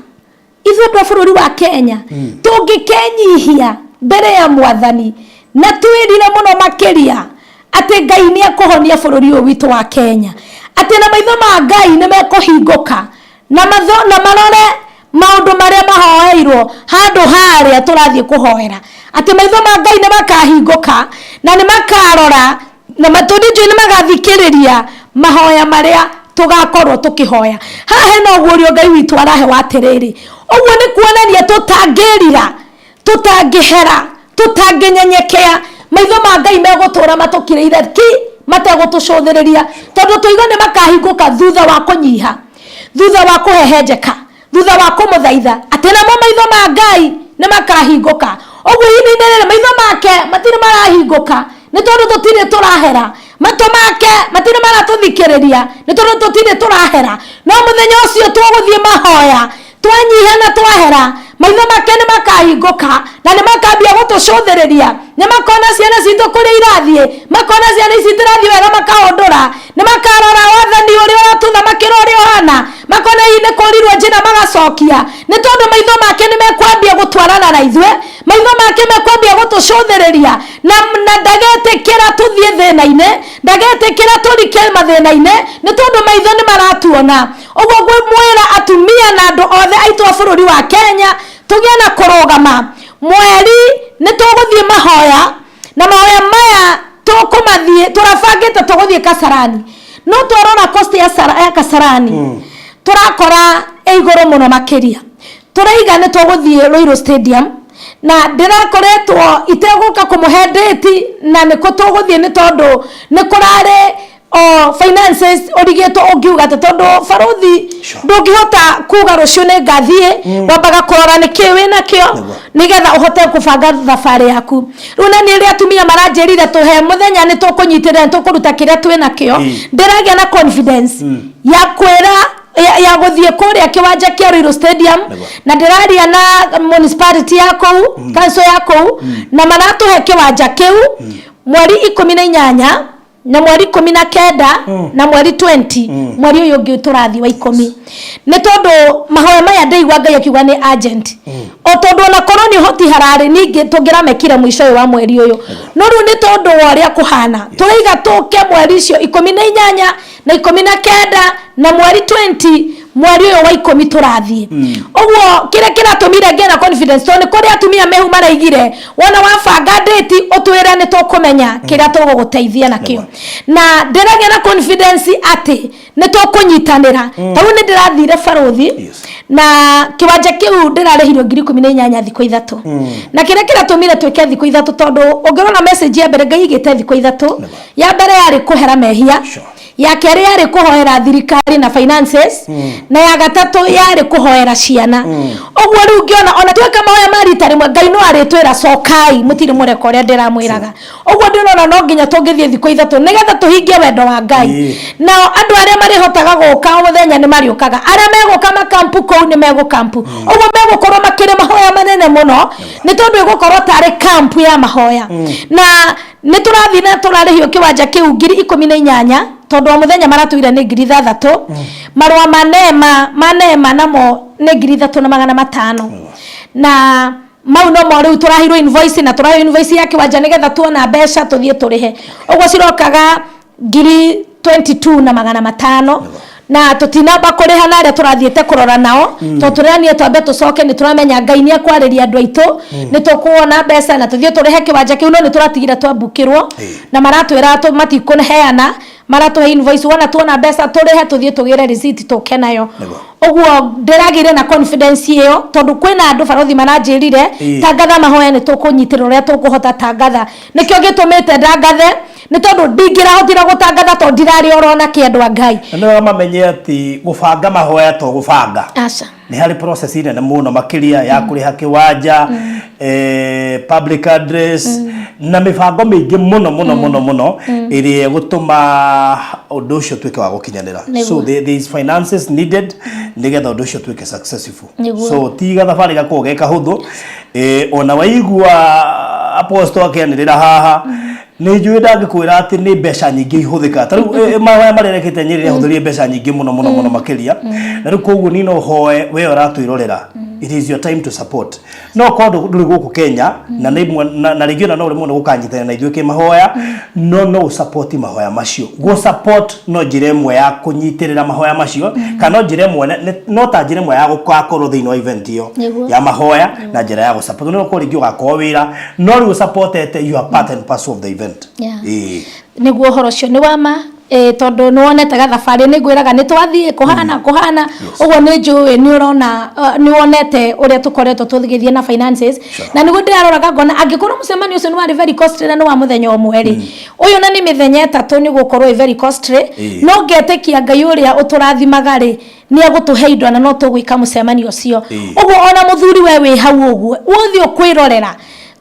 ithuĩ andũ a bũrũri wa Kenya, tũngĩkenyihia mbere ya mwathani na twĩrire mũno makĩria atĩ Ngai nĩ ekũhonia bũrũri ũyũ witũ wa Kenya, atĩ na maitho ma Ngai nĩ mekũhingũka na matho na marore maũndũ marĩa mahoeirwo handũ harĩa tũrathiĩ kũhoera, atĩ maitho ma Ngai nĩ makahingũka na nĩ makarora na matũ njũĩ nĩ magathikĩrĩria mahoya marĩa tũgakorwo tũkĩhoya. Haha hena ũguũrio Ngai witũ arahe wa atĩrĩrĩ, ũguo nĩ kuonania tũtangĩrira, tũtangĩhera, tũtangĩnyenyekea, maitho ma Ngai megũtũra matũkirĩire ki mategũtũcũthĩrĩria, tondũ tũigo nĩ makahingũka thutha wa kũnyiha, thutha wa kũhehenjeka, thutha wa kũmũthaitha, atĩ namo maitho ma Ngai nĩ makahingũka. Ũguo ihinda-inĩ rĩrĩ maitho make matirĩ marahingũka nĩ tondũ tũtirĩ tũrahera, matũ make matirĩ maratũthikĩrĩria nĩ tondũ tũtirĩ tũrahera. No mũthenya ũcio tũgũthiĩ mahoya, twanyiha na twahera, maitho make nĩ makahingũka na nĩ makambia gũtũcũthĩrĩria. Nĩ makona ciana citũ kũrĩa irathiĩ, makona ciana ici itirathiĩ wega makahũndũra, nĩ makarora wathani ũrĩa ũratũthamakĩra ũrĩa ũhana, makona hihi nĩ kũrirwo njĩra magacokia, nĩ tondũ maitho make nĩ mekwambia gũtwarana na ithuĩ, maitho make mekwambia gũtũcũthĩrĩria, na ndagetĩkĩra tũthiĩ thĩna-inĩ, ndagetĩkĩra tũrike mathĩna-inĩ, nĩ tondũ maitho nĩ maratuona. Ũguo ngwĩmwĩra atumia na andũ othe aitũ a bũrũri wa Kenya, tũgĩe na kũrũgama. Mweri nĩ tũgũthiĩ mahoya, na mahoya maya tũkũmathiĩ, tũrabangĩte tũgũthiĩ Kasarani. No twarora cost ya Kasarani, tũrakora ĩ igũrũ mũno makĩria. Tũraiga nĩ tũgũthiĩ Ruiru Stadium, na ndĩrakoretwo itegũka kũmũhe date na nĩkũ tũgũthiĩ nĩ tondũ nĩ kũrarĩ o finances ũrigĩtwo ũngiuga atĩ tondũ barothi ndũngĩhota kuga rũciũ nĩ ngathiĩ, wambaga kũrora nĩ kĩĩ wĩna kĩo nĩgetha ũhote kũbanga thabarĩ yaku. Rĩu na nĩ rĩrĩa atumia maranjĩrire tũhe mũthenya nĩ tũkũnyitĩrĩra, nĩ tũkũruta kĩrĩa twĩna kĩo, ndĩragĩa na confidence ya kwĩra ya gũthiĩ kũrĩa kĩwanja kĩa Ruiru Stadium, na ndĩraria na municipality ya kũu, council ya kũu, na maratũhe kĩwanja kĩu mweri 18 na mweri 19 na mweri 20 mweri ũyũ ũngĩ tũrathiĩ wa 10. Nĩ tondũ mahoya maya ndĩigua Ngai akiuga nĩ urgent, o tondũ ona korwo nĩ ũhoti hararĩ ningĩ tũngĩramekire mũico ũyũ wa mweri ũyũ, no rĩu nĩ tondũ wa ũrĩa kũhana tũraiga tũke mweri icio 18 na 19 na mweri 20 mweri ũyũ wa 10 tũrathiĩ. Ũguo kĩrĩa kĩratũmire ngĩe na confidence, tondũ nĩ kũrĩ atumia mehu maraigire wona wabanga date ũtwĩre nĩ tũkũmenya kĩrĩa tũgũgũteithia nakĩo, na ndĩragĩa na confidence atĩ nĩ tũkũnyitanĩra. Tarĩu nĩ ndĩrathire barothi na kĩwanja kĩu ndĩrarĩhirwo 18,000 thikũ 3, na kĩrĩa kĩratũmire twĩke thikũ 3 tondũ ũngĩrora message ya mbere Ngai aigĩte thikũ 3. Ya mbere yarĩ kũhera mehia, ya kerĩ yarĩ kũhoera thirikari na finances, na ya gatatũ yarĩ kũhoera ciana. Ũguo rĩu ngĩona ona tweka mahoya ma rita rĩmwe Ngai no arĩtwĩra cokai mũtirĩ mũreka ũrĩa ndĩramwĩraga. Ũguo ndĩrona no nginya tũngĩthiĩ thikũ 3 nĩgetha tũhingie wendo wa Ngai. Nao andũ arĩa marĩhotaga gũka o mũthenya nĩ marĩũkaga, arĩa megũka makampu kũu nĩ megũkampu. Ũguo megũkorwo makĩrĩ mahoya manene mũno, nĩ tondũ ĩgũkorwo tarĩ kampu ya mahoya. Na nĩ tũrathiĩ na tũrarĩhio kĩwanja kĩu 18,000. Tondũ o mũthenya maratwĩra nĩ 6,000. Marũa ma nema, ma nema namo nĩ 3,500. Na mau nomo rĩu tũraheirwo invoice, na tũraheirwo invoice ya kĩwanja nĩgetha tuona mbeca tũthiĩ tũrĩhe. Ũguo cirokaga 22,500, na tũtinamba kũrĩha na arĩa tũrathiĩte kũrora nao, tondũ tũrerania twambe tũcoke. Nĩ tũramenya Ngai nĩ ekwarĩria andũ aitũ, nĩ tũkuona mbeca na tũthiĩ tũrĩhe kĩwanja kĩu, no nĩ tũratigire twambukĩrwo na maratwĩra matikũheana, maratũhe invoice. Wona tuona mbeca tũrĩhe, tũthiĩ tũgĩre receipt tũke nayo. Ũguo ndĩragĩire na confidence ĩyo, tondũ kwĩna andũ, barothi, maranjĩrire, "Tangatha mahoya, nĩ tũkũnyitĩrĩra ũrĩa tũkũhota, tangatha." Nĩkĩo gĩtũmĩte ndangathe, nĩ tondũ ndingĩrahotire gũtangatha tondũ ndirarĩ orona kĩ, andũ a Ngai. Na nĩ wega mamenye atĩ gũbanga mahoya to gũbanga. Aca. Nĩ harĩ process nene mũno makĩria ya kũrĩha kĩwanja, public address na mĩbango mĩingĩ mũno mũno mũno mũno ĩrĩa ĩgũtũma ũndũ ũcio ũtuĩke wa gũkinyanĩra. So there is finances needed nĩgetha ũndũ ũcio ũtuĩke successful. So ti gathabarĩ gakoragwo ge kahũthũ. Ona waigua apostle akĩanĩrĩra haha, nĩ njũĩ ndangĩkwĩra atĩ nĩ mbeca nyingĩ ihũthĩkaga. Ta rĩu mahoya marĩa rekĩte Nyĩrĩ, ahũthĩrire mbeca nyingĩ mũno mũno mũno makĩria. Na rĩu koguo niĩ no hoe we ũratwĩrorera, it is your time to support. No korwo ndũrĩ gũkũ Kenya na nĩ na rĩngĩ ona no ũremwo nĩ gũkanyitanĩra na ithuĩ kĩmahoya, no ũsupport mahoya macio. Gũ support no njĩra ĩmwe ya kũnyitĩrĩra mahoya macio, kana no njĩra ĩmwe, no ta njĩra ĩmwe ya gũgakorwo thĩinĩ wa event ĩyo ya mahoya na njĩra ya gũ support. Nĩ ũkorwo rĩngĩ ũgakorwo wĩra, no rĩu ũsupportete, you are part and parcel of the event. Nĩguo, ũhoro ũcio nĩ wa ma, tondũ nĩ wonete gathabarĩ nĩ ngwĩraga nĩ twathiĩ kũhana kũhana ũguo, nĩ njũĩ nĩ ũrona, nĩ wonete ũrĩa tũkoretwo tũgĩthiĩ na finances. Na nĩguo ndĩraroraga ngona angĩkorwo mũcemanio ũcio nĩ warĩ very costly na nĩ wa mũthenya ũmwe rĩ, ũyũ na nĩ mĩthenya 3 nĩ gũkorwo ĩ very costly. No ngetĩkia Ngai ũrĩa ũtũrathimaga rĩ, nĩ egũtũhe indo na no tũgwĩka mũcemanio ũcio. Ũguo ona mũthuri we wĩ hau ũguo wothe ũkwĩrorera,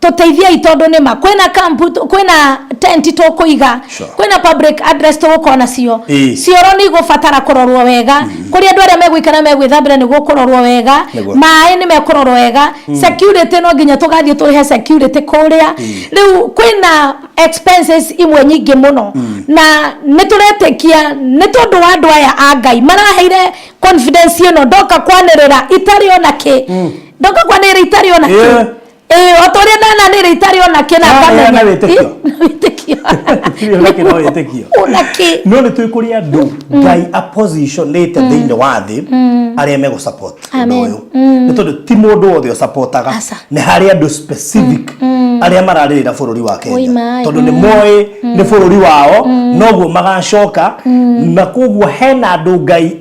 tũteithiei, tondũ nĩma kwĩna camp, kwĩna tent tũkũiga, kwĩna public address tũgũkorwo nacio. Cioro nĩ igũbatara kũrorwo wega, kũrĩa andũ arĩa megũikara megwĩthambĩra nĩ gũkũrorwo wega, maĩ nĩ mekũrorwo wega, security no nginya tũgathiĩ tũrĩhe security kũrĩa. Rĩu kwĩna expenses imwe nyingĩ mũno, na nĩ tũretĩkia nĩ tondũ wa andũ aya a Ngai maraheire confidence ĩno, ndoka kwanĩrĩra itarĩ ona kĩ, ndoka kwanĩrĩra itarĩ ona kĩ. Ĩĩ, o ta ũrĩa ndananĩrĩra itarĩ ona kĩ na ngamenya wĩtĩkio. Wĩtĩkio. Gũtirĩ ona kĩ no wĩtĩkio. Ona kĩ. No nĩ twĩ kũrĩ andũ Ngai apositionĩte thĩinĩ wa thĩ arĩa megũ support ũndũ ũyũ, nĩ tondũ ti mũndũ wothe ũsupportaga. Aca. Nĩ harĩ andũ specific arĩa mararĩrĩra bũrũri wa Kenya, Oi, tondũ nĩ moĩ nĩ bũrũri wao noguo magacoka, na koguo hena andũ Ngai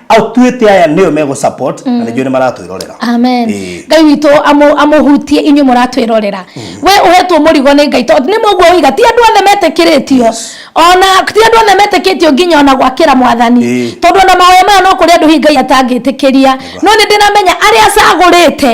atuĩte aya nĩo megũ support, na nĩnjũĩ nĩ maratwĩrorera. Amen. Ngai witũ amũhutie inyuĩ mũratwĩrorera. We ũhetwo mũrigo nĩ Ngai, tondũ nĩ mũguo ũiga ti andũ othe metĩkĩrĩtio, ona ti andũ othe metĩkĩtio nginya ona gwakĩra Mwathani, tondũ ona mahoya maya no kũrĩ andũ hihi Ngai atangĩtĩkĩria, no nĩ ndĩramenya arĩa acagũrĩte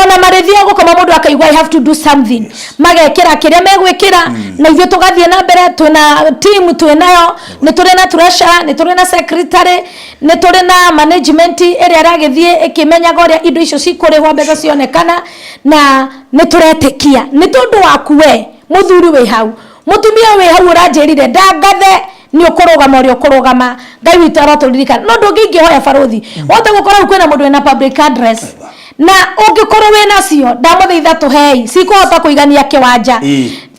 ona marĩthiaga gũkoma mũndũ akaigua, "I have to do something," magekĩra kĩrĩa megwĩkĩra, na ithuĩ tũgathiĩ na mbere. Twĩna team, twĩnayo, nĩ tũrĩ na treasurer, nĩ tũrĩ na secretary, nĩ tũrĩ na management ĩrĩa ĩragĩthiĩ ĩkĩmenyaga ũrĩa indo icio cikũrĩhwo, mbeca cionekana, na nĩ tũretĩkia nĩ tondũ waku we mũthuri wĩ hau, mũtumia wĩ hau ũranjĩrire ndangathe, nĩ ũkũrũgama ũrĩa ũkũrũgama. Ngai witũ arotũririkana. No ndũngĩ ingĩhoya, barũthi wote gũkorwo hau kwĩna mũndũ wĩna public address, na ũngĩkorwo wĩ nacio, ndamũthaitha tũhei cikũhota kũigania kĩwanja,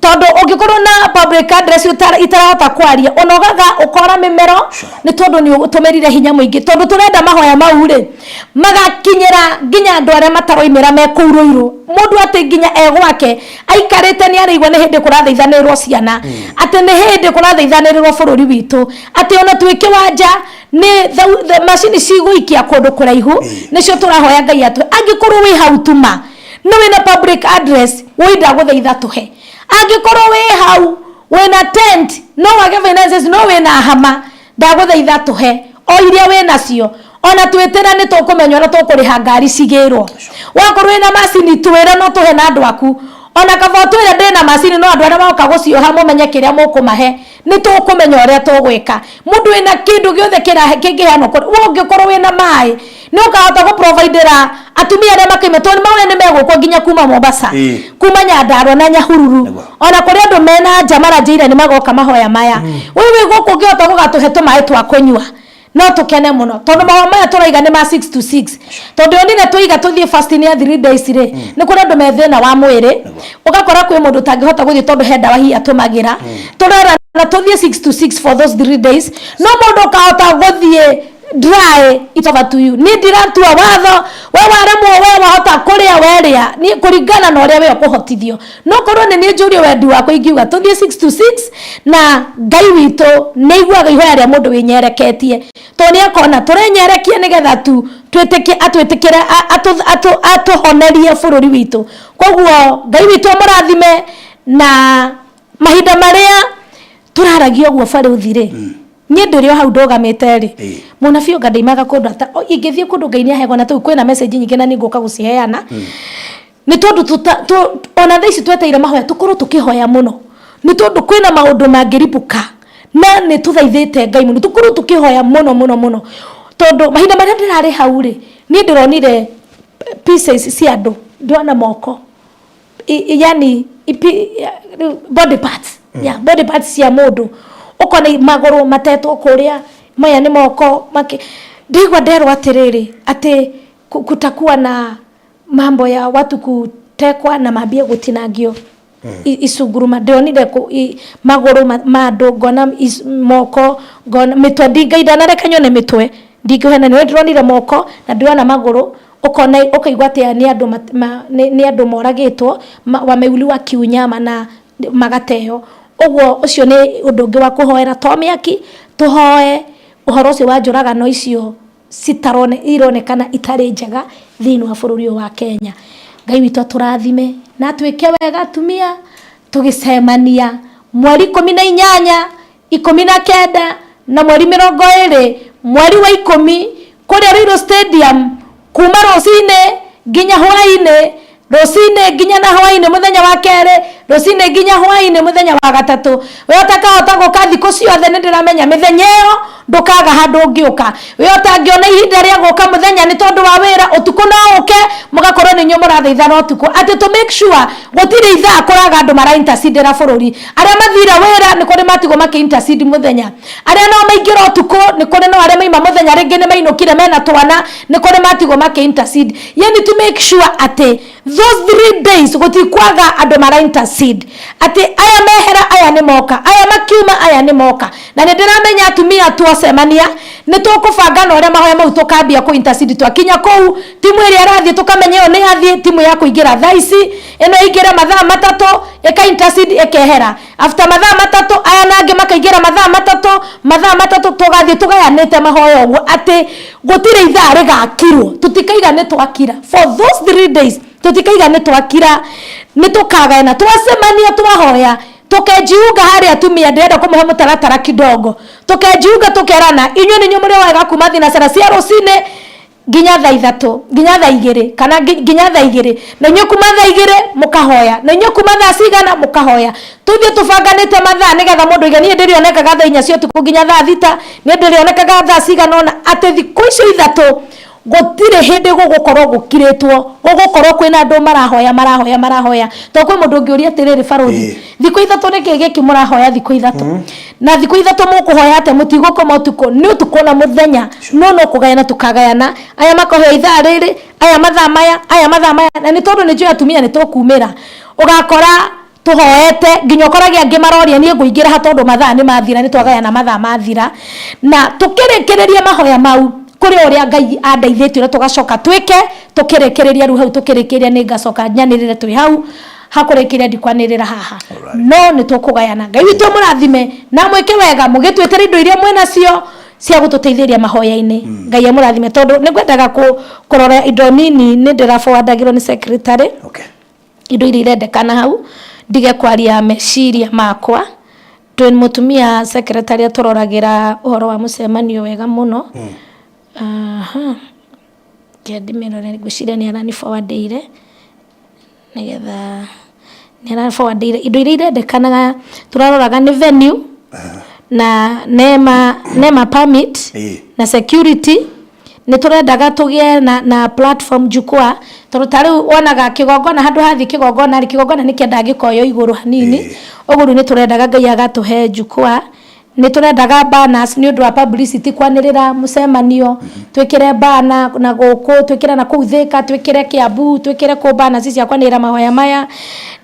tondũ ũngĩkorwo na public address itarahota kwaria, ũnogaga ũkora mĩmero, nĩ tondũ nĩ ũtũmĩrire hinya mũingĩ, tondũ tũrenda mahoya mau rĩ magakinyĩra nginya andũ arĩa mataroimĩra me kũu Rũirũ. Mũndũ atĩ nginya e gwake aikarĩte nĩ araigua nĩ hĩndĩ kũrathaithanĩrwo ciana, atĩ nĩ hĩndĩ kũrathaithanĩrĩrwo bũrũri witũ, atĩ ona twĩ kĩwanja nĩ macini cigũikia kũndũ kũraihu. Nĩcio tũrahoya Ngai atũ. Angĩkorwo wĩ hau tuma nĩ wĩna public address, wĩ ndagũthaitha tũhe. Angĩkorwo wĩ hau wĩna tent, no wage finances no wĩna hama, ndagũthaitha tũhe o iria wĩ nacio. Ona twĩtĩra nĩ tũkũmenya ũrĩa tũkũrĩha ngari cigĩrwo. Wakorwo wĩna macini, twĩre, no tũhe na andũ aku. Ona kaba ũtwĩre ndĩna macini, no andũ arĩa magoka gũcioha mũmenye kĩrĩa mũkũmahe. Nĩ tũkũmenya ũrĩa tũgwĩka. Mũndũ wĩna kĩndũ gĩothe kĩngĩheanwo kũrĩ we, ũngĩkorwo wĩna maĩ nĩ ũkahota gũprovidera atumia arĩa makoima, tondũ nĩ maũrĩa nĩ megũkwo nginya kuma Mombasa, kuma Nyandarua na Nyahururu. Ona kũrĩ andũ mena nja maranjĩire nĩ magoka mahoya maya. We wĩ gũkũ ũngĩhota gũgatũhe tũmaĩ twa kũnyua, no tũkene mũno, tondũ mahoya maya tũraiga nĩ ma 6 to 6, tondũ onire twaiga tũthiĩ fasting ya 3 days rĩ, nĩ kũrĩ andũ me thĩna wa mwĩrĩ, ũgakora kwĩ mũndũ ũtangĩhota gũthiĩ tondũ he ndawa hihi atũmagĩra. Tũrerana tũthiĩ 6 to 6 for those 3 days, no mũndũ ũkahota gũthiĩ dry, it's over to you. Niĩ ndiratua watho, we waremwo, we wahota kũrĩa werĩa, niĩ kũringana na ũrĩa we ũkũhotithio. No korwo nĩ niĩ njũrio wendi wakwa, ingiuga tũthiĩ 6 to 6, na Ngai witũ nĩ aiguaga ihoya rĩa mũndũ wĩnyereketie, tondũ nĩ akona tũrenyerekia nĩgetha tu twĩtĩkie, atwĩtĩkĩre, atũhonerie bũrũri witũ. Koguo Ngai witũ amũrathime. Na mahinda marĩa tũraragia ũguo, barũthi rĩ, niĩ ndĩrĩ o hau ndũgamĩte rĩ, mũnabii ũnga ndaimaga kũndũ ata ingĩthiĩ kũndũ Ngai nĩ ahegwo, na tũu kwĩna message nyingĩ na nĩ ngũka gũciheana, nĩ tondũ ona thaa ici tweteire mahoya tũkorwo tũkĩhoya mũno, nĩ tondũ kwĩna maũndũ mangĩribũka, na nĩ tũthaithĩte Ngai mũno tũkorwo tũkĩhoya mũno mũno mũno, tondũ mahinda marĩa ndĩrarĩ hau rĩ, niĩ ndĩronire pieces cia andũ, ndĩrona moko, yani body parts, yeah, body parts cia mũndũ, ũkona magũrũ matetwo kũrĩa, maya nĩ moko make. Ndaigua nderwo atĩrĩrĩ, atĩ kutakuwa na mambo ya watu kutekwa na mambie gũtinangio icunguruma. Ndĩronire magũrũ ma andũ, ngona moko, ngona mĩtwe. Ngai ndanareka nyone mĩtwe, ndingĩhena, nĩ ndĩronire moko na ndĩrona magũrũ. Ũkona ũkaigua atĩ aya nĩ andũ nĩ andũ moragĩtwo, wameuliwa kiunyama na magateo ũguo. Ũcio nĩ ũndũ ũngĩ wa kũhoera, to mĩaki tũhoe ũhoro ũcio wa njũragano icio citarone ironekana itarĩ njega thĩinĩ wa bũrũri ũyũ wa Kenya. Ngai witũ atũrathime na atwĩke wega atumia, tũgĩcemania mweri 18, 19 na mweri 20 mweri wa 10 kũrĩa Ruiru Stadium, kuma rũcinĩ nginya hwainĩ, rũcinĩ nginya na hwainĩ mũthenya wa kerĩ, rũcinĩ nginya hwainĩ mũthenya wa gatatũ. We ũtakahota gũka thikũ ciothe, nĩ ndĩramenya mĩthenya ĩyo ndũkaga handũ ũngĩũka. We ũtangĩona ihinda rĩa gũka mũthenya nĩ tondũ wa wĩra, ũtukũ no ũke, mũgakorwo nĩ inyuĩ mũrathaithana ũtukũ, atĩ to make sure gũtirĩ ithaa kũraga andũ mara intercedera bũrũri. Arĩa mathire wĩra nĩ kũrĩ matigwo makĩ intercede mũthenya, arĩa nao maingĩra ũtukũ nĩ kũrĩ no arĩa maima mũthenya rĩngĩ nĩ mainũkire mena twana, nĩ kũrĩ matigwo makĩ intercede. Yani to make sure atĩ those 3 days gũtikwaga andũ mara intercede, atĩ aya mehera, aya nĩ moka, aya makiuma, aya nĩ moka. Na nĩ ndĩramenya atumia twacemania nĩ tũkũbanga na ũrĩa mahoya mau tũkambia kũ intercede twakinya kũu. Timu ĩrĩa ĩrathiĩ tũkamenya ĩyo nĩ yathiĩ, timu ya kũingĩra thaa ici, ĩno ĩingĩre mathaa 3, ĩka intercede, ĩkehera after mathaa 3, aya nangĩ makaingĩra mathaa 3, mathaa 3, tũgathiĩ tũgayanĩte mahoya ũguo atĩ gũtirĩ ithaa rĩgakirwo. Tũtikaiga nĩ twakira for those 3 days, tũtikaiga nĩ twakira, nĩ tũkagayana twacemania twahoya tukejiunga harĩa. Atumia, ndĩrenda kũmũhe mũtaratara kidogo. Tukejiunga, tũkerana inyuĩ nĩ inyuĩ mũrĩoyaga kuma thinacara cia rũcinĩ nginya thaa 3, nginya thaa 2, kana nginya thaa 2, na inyuĩ kuma thaa 2 mũkahoya, na inyuĩ kuma thaa cigana mũkahoya. Tũthiĩ tũbanganĩte mathaa nĩgetha mũndũ aiga niĩ ndĩrĩonekaga thaa 4 cia ũtukũ nginya thaa 6, niĩ ndĩrĩonekaga thaa cigana ũna, atĩ thikũ icio 3 gũtirĩ hĩndĩ gũgũkorwo gũkirĩtwo, gũgũkorwo kwĩna andũ marahoya, marahoya, marahoya. To kwĩ mũndũ ũngĩũria atĩrĩrĩ, barũthi, thikũ 3 nĩkĩ gĩkĩ mũrahoya thikũ 3, na thikũ 3 mũkũhoya atĩa mũtigũkoma ũtukũ? Nĩ ũtukũ na mũthenya, no kũgayana tũkagayana, aya makahoya ithaa rĩrĩ, aya mathaa maya, aya mathaa maya. Na nĩ tondũ nĩ njũĩ atumia nĩ tũkumĩra, ũgakora tũhoete nginya ũkorage angĩ maroria niĩ ngũingĩra ha, tondũ mathaa nĩ mathira, nĩ twagayana mathaa mathira. Na tũkĩrĩkĩrĩria mahoya mau kũrĩ ũrĩa Ngai andeithĩtie, ũrĩa tũgacoka twĩke tũkĩrĩkĩrĩria rĩu hau tũkĩrĩkĩrĩria, nĩ ngacoka nyanĩrĩre twĩ hau hakũrĩkĩrĩria, ndikwanĩrĩra haha, no nĩ tũkũgayana. Ngai witũ mũrathime na mwĩke wega mũgĩtwĩtĩra indo iria mwĩnacio cia gũtũteithĩrĩria mahoya-inĩ. Ngai amũrathime, tondũ nĩ ngwendaga kũrora indo nini, nĩ ndĩraforwardagĩrwo nĩ secretary indo iria irendekana hau, ndige kwaria meciria makwa. Twĩ mũtumia secretary atũroragĩra ũhoro wa mũcemanio wega mũno. Aha, reke ndĩmĩrore, ngwĩciria nĩ arani forwardĩire, nĩgetha nĩ ara forwardĩire indo iria irendekanaga. Tũraroraga nĩ venue. Na nema nema permit na security. Nĩ tũrendaga tũgĩe na platform, jukwaa, tondũ ta rĩu wonaga kĩgongona, handũ hathi kĩgongona rĩ, kĩgongona nĩ kĩendaga gĩkoywo igũrũ hanini. Ũguo rĩu nĩ tũrendaga Ngai agatũhe jukwaa. Nĩ tũrendaga banners nĩ ũndũ wa publicity, kwanĩrĩra mũcemanio, twĩkĩre banner na gũkũ, twĩkĩre na kũu Thĩka, twĩkĩre Kiambu, twĩkĩre kũ banners cia kwanĩrĩra mahoya maya.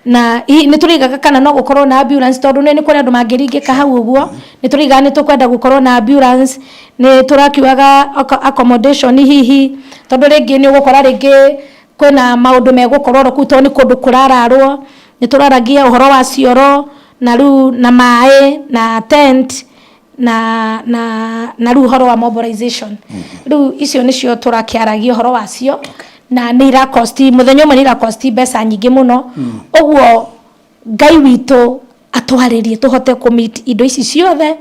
Na hihi nĩ tũrĩigaga kana no gũkorwo na ambulance, tondũ nĩ kũrĩ andũ mangĩringĩka hau. Ũguo nĩ tũrĩigaga nĩ tũkwenda gũkorwo na ambulance. Nĩ tũrakiugaga accommodation hihi, tondũ rĩngĩ nĩ ũgũkora rĩngĩ kwĩna maũndũ megũkorwo oro kũu, tondũ nĩ kũndũ kũrararwo. Nĩ tũraragia ũhoro wa cioro na rĩu na maĩ na tent na rĩu ũhoro wa mobilization. Rĩu icio nĩcio tũrakĩaragia ũhoro wacio, na nĩ irakosti mũthenya ũmwe, nĩ irakosti mbeca nyingĩ mũno. Ũguo Ngai witũ atwarĩrie tũhote kũ indo ici ciothe,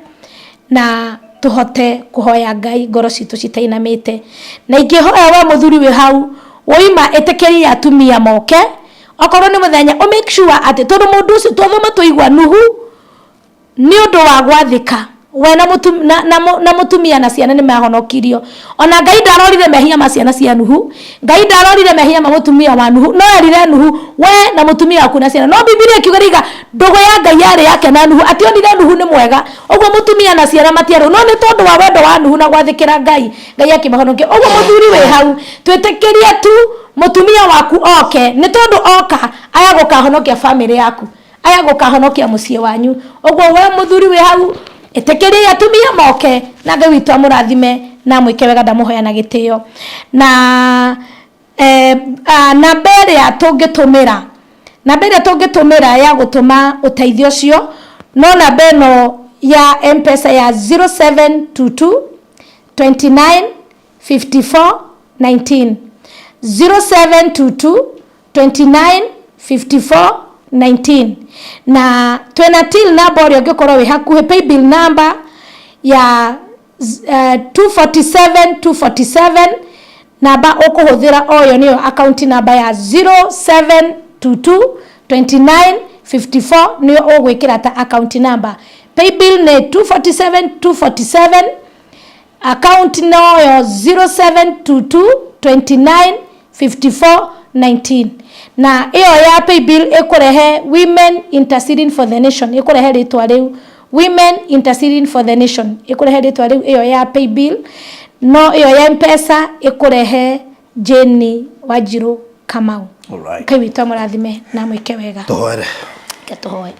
na tũhote kũhoya Ngai ngoro citũ citainamĩte. Na ingĩhoya we mũthuri wĩ hau woima, ĩtĩkĩria atumia moke, okorwo nĩ mũthenya ũ make sure atĩ, tondũ mũndũ ũcio twathoma twaigua Nuhu nĩ ũndũ wa gwathĩka we na mũtumia na ciana nĩ mahonokirio. Ona Ngai ndarorire mehia ma ciana cia Nuhu, Ngai ndarorire mehia ma mũtumia wa Nuhu, no erire Nuhu, we na mũtumia waku na ciana. No Bibilia ikiuga riga ndũgũ ya Ngai yarĩ yake na Nuhu, atĩ onire Nuhu nĩ mwega. Ũguo mũtumia na ciana matiarĩ, no nĩ tondũ wa wendo wa Nuhu na gwathĩkĩra Ngai, Ngai akĩmahonokia. Ũguo mũthuri wĩ hau, twĩtĩkĩrie tu mũtumia waku oke, nĩ tondũ oka aya gũkahonokia famĩlĩ yaku, aya gũkahonokia mũciĩ wanyu. Ũguo we mũthuri wĩ hau, ĩtĩkĩria atumia moke, na Ngai witũ amũrathime na amwĩke wega. Ndamũhoya na gĩtĩo. Na namba ĩrĩa tũngĩtũmĩra, namba ĩrĩa tũngĩtũmĩra ya gũtũma ũteithio ũcio, no namba ĩno ya M-Pesa ya 0722 29 54 19, 0722 29 54 19. Na twĩna till number ũrĩa ũngĩkorwo wĩ hakuhĩ, paybill number ya 247 247. Namba ũkũhũthĩra oyo nĩyo account number ya 0722 29 54, nĩyo ũgwĩkĩra ta account number. Paybill nĩ 247 247, account noyo 0722 29 54 19. Na ĩyo ya paybill ĩkũrehe Women Interceding for the Nation, ĩkũrehe rĩtwa rĩu, Women Interceding for the Nation, ĩkũrehe rĩtwa rĩu ĩyo ya paybill. No ĩyo ya M-Pesa ĩkũrehe Jane Wanjiru Kamau. Ngai witũ amũrathime na amwĩke wega. Tũhoere. Reke tũhoe.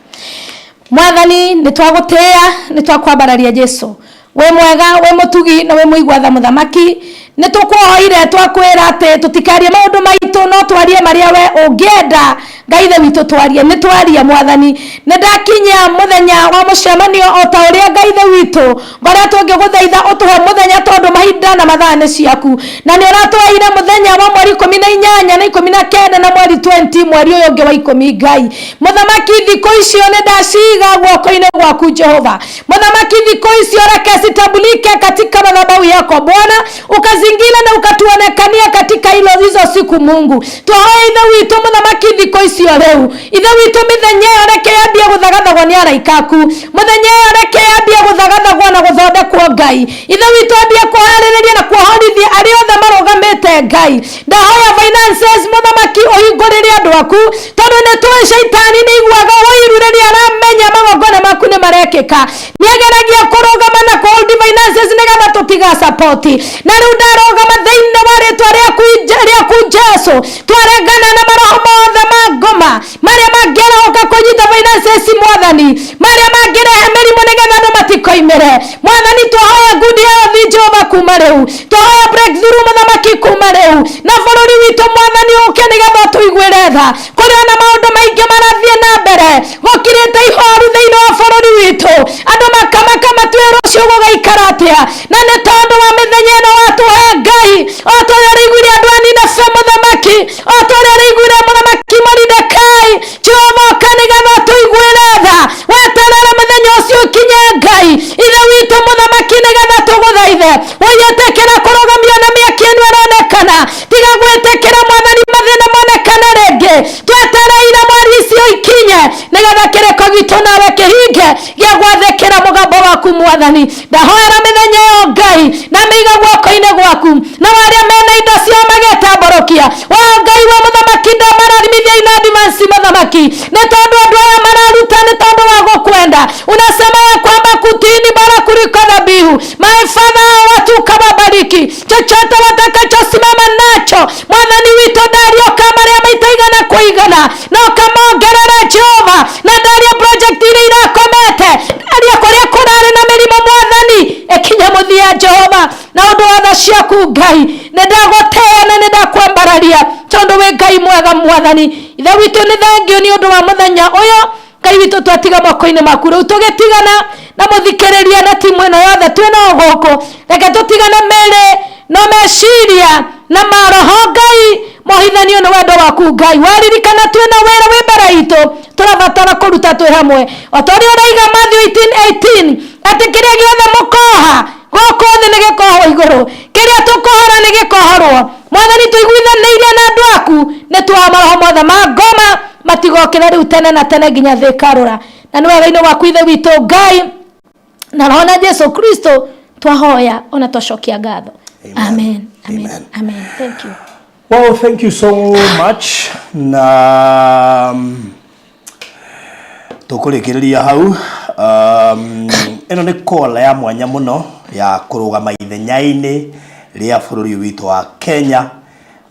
Mwathani, nĩ twagũtĩĩa, nĩ twakwambararia. Jesu, wĩ mwega, wĩ mũtugi na wĩ mũigua tha. Mũthamaki, nĩ tũkũhoire twakwĩra atĩ tũtikarie maũndũ maitũ, no twarie marĩa we ũngĩenda Ngai ithe witũ twarie. Nĩ twaria, Mwathani. Nĩ ndakinyia mũthenya wa mũcemanio o ta ũrĩa Ngai ithe witũ ngoretwo ngĩgũthaitha ũtũhe mũthenya, tondũ mahinda na mathaa nĩ ciaku, na nĩ ũratũheire mũthenya wa mweri 18 na 19 na mweri 20, mweri ũyũ ũngĩ wa 10. Ngai Mũthamaki, thikũ icio nĩ ndaciga guoko-inĩ gwaku. Jehova Mũthamaki, thikũ icio reke citambulike katika madhabahu yako Bwana, ukazingira na ukatuonekania katika hilo hizo siku. Mungu, twahoya Ithe witũ Mũthamaki, thikũ icio rĩu, Ithe witũ, mĩthenya ĩyo reke yambie gũthagathagwo nĩ araika aku. Mũthenya ĩyo reke yambie gũthagathagwo na gũthondekwo. Ngai Ithe witũ, ambie kũharĩrĩria na kuohorithia arĩa othe marũgamĩte. Ngai, ndahoya finances, Mũthamaki, ũhingũrĩre andũ aku, tondũ nĩ tũĩ caitani nĩ iguaga ũiru rĩrĩa aramenya magongona maku nĩ marekĩka. Nĩ ageragia kũrũgama na kũhold finances nĩgetha tũtiga support. Na rĩu ndarũgama thĩinĩ wa rĩtwa rĩaku Jesu, twarengana na maroho mothe ma ngoma marĩa mangĩarahũka kũnyita finances, Mwathani, marĩa mangĩrehe mĩrimũ nĩgetha andũ matikoimĩre. Mwathani, twahoya good health, Jehova, kuma rĩu. Twahoya breakthrough, Mũthamaki, kuma rĩu, na bũrũri witũ, Mwathani, ũke nĩgetha ũtũiguĩre tha. Kũrĩ ona maũndũ maingĩ marathiĩ na mbere, gũkirĩte ihoru thĩinĩ wa bũrũri witũ, andũ makamaka matue rũciũ gũgaikara atĩa. Na nĩ tondũ wa mĩthenya ĩno watũhe, Ngai, o ta ũrĩa ũraiguire andũ a Nineve, Mũthamaki, o ta ũrĩa ũraiguire Mũthamaki Moridekai, Jehova, ũka nĩgetha ũtũiguĩre tha. Weterere mũthenya ũcio ũkinye, Ngai Ithe witũ Mũthamaki, nĩgetha tũgũthaithe ũyĩtĩkĩra kũrũgamio na mĩaki ĩno ĩronekana. Tiga gwĩtĩkĩra, Mwathani, mathĩna monekane rĩngĩ. Twetereire mweri icio ikinye nĩgetha kĩrĩko gitũ nawe kĩhinge gĩa gwathĩkĩra mũgambo. Mwathani. Ndahoera mĩthenya ĩyo Ngai, na mĩiga guoko-inĩ gwaku, na arĩa mena indo ciao magĩtambũrũkia. Wa Ngai wa mũthamaki, ndamarathimithia in advance mũthamaki, nĩ tondũ andũ aya mararuta nĩ tondũ wa gũkwenda. Unasema ya kwamba kutii ni bora kuliko dhabihu. My Father, watu ukawabariki chochote watakachosimama nacho. Mwathani witũ, ndaria ũkamarĩa maita igana kwa igana na ũkamongerera Jehova, na ndaria project iria irakomete, ndaria kũrĩa kũrarĩ na mĩrimũ, Mwathani, ĩkinye mũthia Jehova, na ũndũ wa tha ciaku Ngai, nĩ ndagũtĩĩa na nĩ ndakwambararia tondũ wĩ Ngai mwega. Mwathani Ithe witũ, nĩ thengio nĩ ũndũ wa mũthenya ũyũ. Ngai witũ, twatiga moko-inĩ maku. Rĩu tũgĩtigana na mũthikĩrĩria na timu ĩno yothe twĩna gũkũ, reke tũtigane mĩrĩ no meciria na maroho Ngai mohithanio nĩ wendo waku. Ngai, waririkana twĩna wĩra wĩ mbere itũ tũrabatara kũruta twĩ hamwe, o ta ũrĩa ũraiga Matthew 18:18 atĩ kĩrĩa gĩothe mũkoha gũkũ thĩ nĩ gĩkohwo igũrũ, kĩrĩa tũkohora nĩ gĩkohorwo. Mwathani, tũiguithanĩirie na andũ aku, nĩ tuoha maroho mothe ma ngoma matigokĩra rĩu tene na tene nginya thĩ ĩkarũra, na nĩ wega-inĩ waku Ithe witũ Ngai na Roho na Jesu Kristo twahoya ona twacokia ngatho. Amen, amen. Amen. Amen. Thank you. Well, thank you so much. Na tũkũrĩkĩrĩria hau. Ĩno nĩ call ya mwanya mũno ya kũrũgama ithenya-inĩ rĩa bũrũri ũyũ witũ wa Kenya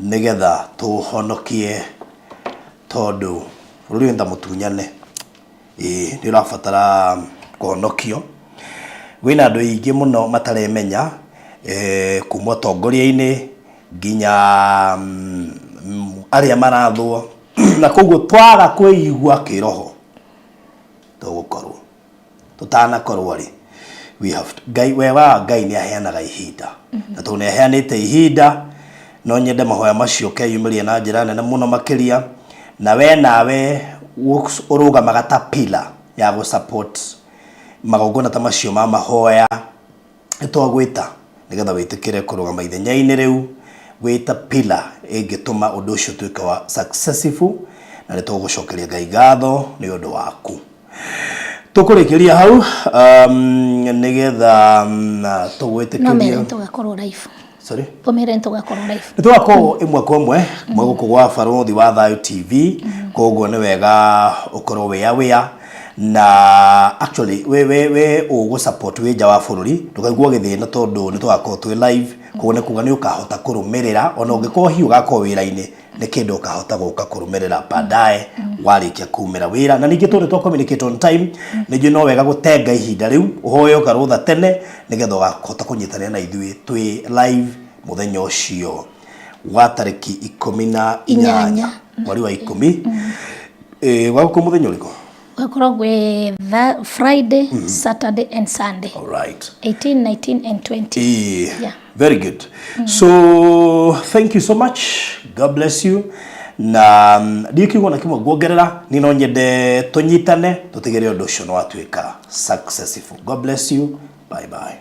nĩgetha tũhonokie, tondũ bũrũri ũyũ nĩ ta mũtunyane, ĩĩ, nĩ ũrabatara kũhonokio. Kwĩna andũ aingĩ mũno mataremenya, kuma ũtongoria-inĩ nginya arĩa marathwo, na koguo twaga kwĩigua kĩroho tũgũkorwo tũtanakorwo rĩ, we have to, Ngai we wa Ngai nĩ aheanaga ihinda, na tondũ nĩ aheanĩte ihinda, no nyende mahoya macio keyumĩria na njĩra nene mũno makĩria, na we nawe ũrũgamaga ta pillar ya gũ support magongona ta macio ma mahoya. Nĩ twagwĩta nĩgetha wĩtĩkĩre kũrũgama ithenya-inĩ rĩu wĩ ta pillar ĩngĩtũma ũndũ ũcio ũtuĩke wa successful, na nĩ tũgũcokeria Ngai ngatho nĩ ũndũ waku. Tũkũrĩkĩria hau nĩgetha no tũgwĩtĩkĩrie. Mere tũgakorwo live. Sorry? Ũmere tũgakorwo live. Nĩ tũgakorwo ĩmwe kwa ĩmwe mwe gũkũ gwa Barũthi wa Thayũ TV, koguo nĩ wega ũkorwo wĩ aware, na actually we ũgũ support wĩ nja wa bũrũri, ndũkaigua gĩthĩna tondũ nĩ tũgakorwo twĩ live. Koguo nĩ kuga nĩ ũkahota kũrũmĩrĩra, ona ũngĩkorwo hihi ũgakorwo wĩra-inĩ, nĩ kĩndũ ũkahota gũka kũrũmĩrĩra baadaye warĩkia kumĩra wĩra. Na ningĩ tondũ twa communicate on time, nĩ njũĩ no wega gũtenga ihinda rĩu ũhoe ũkarũtha tene nĩgetha ũgahota kũnyitanĩra na ithuĩ twĩ live mũthenya ũcio wa tarĩki 18 8 mweri wa 10. Gwagũkũ mũthenya ũrĩkũ? Ũgakorwo gwĩ Friday, Saturday and Sunday. All right. 18, 19 and 20. Yeah. Very good. So thank you so much. God bless you. Na ndiĩ kiugo na kĩmwe nguongerera, ni no nyende tũnyitane tũtigĩrĩre ũndũ ũcio nĩ watuĩka successful. God bless you. Bye bye.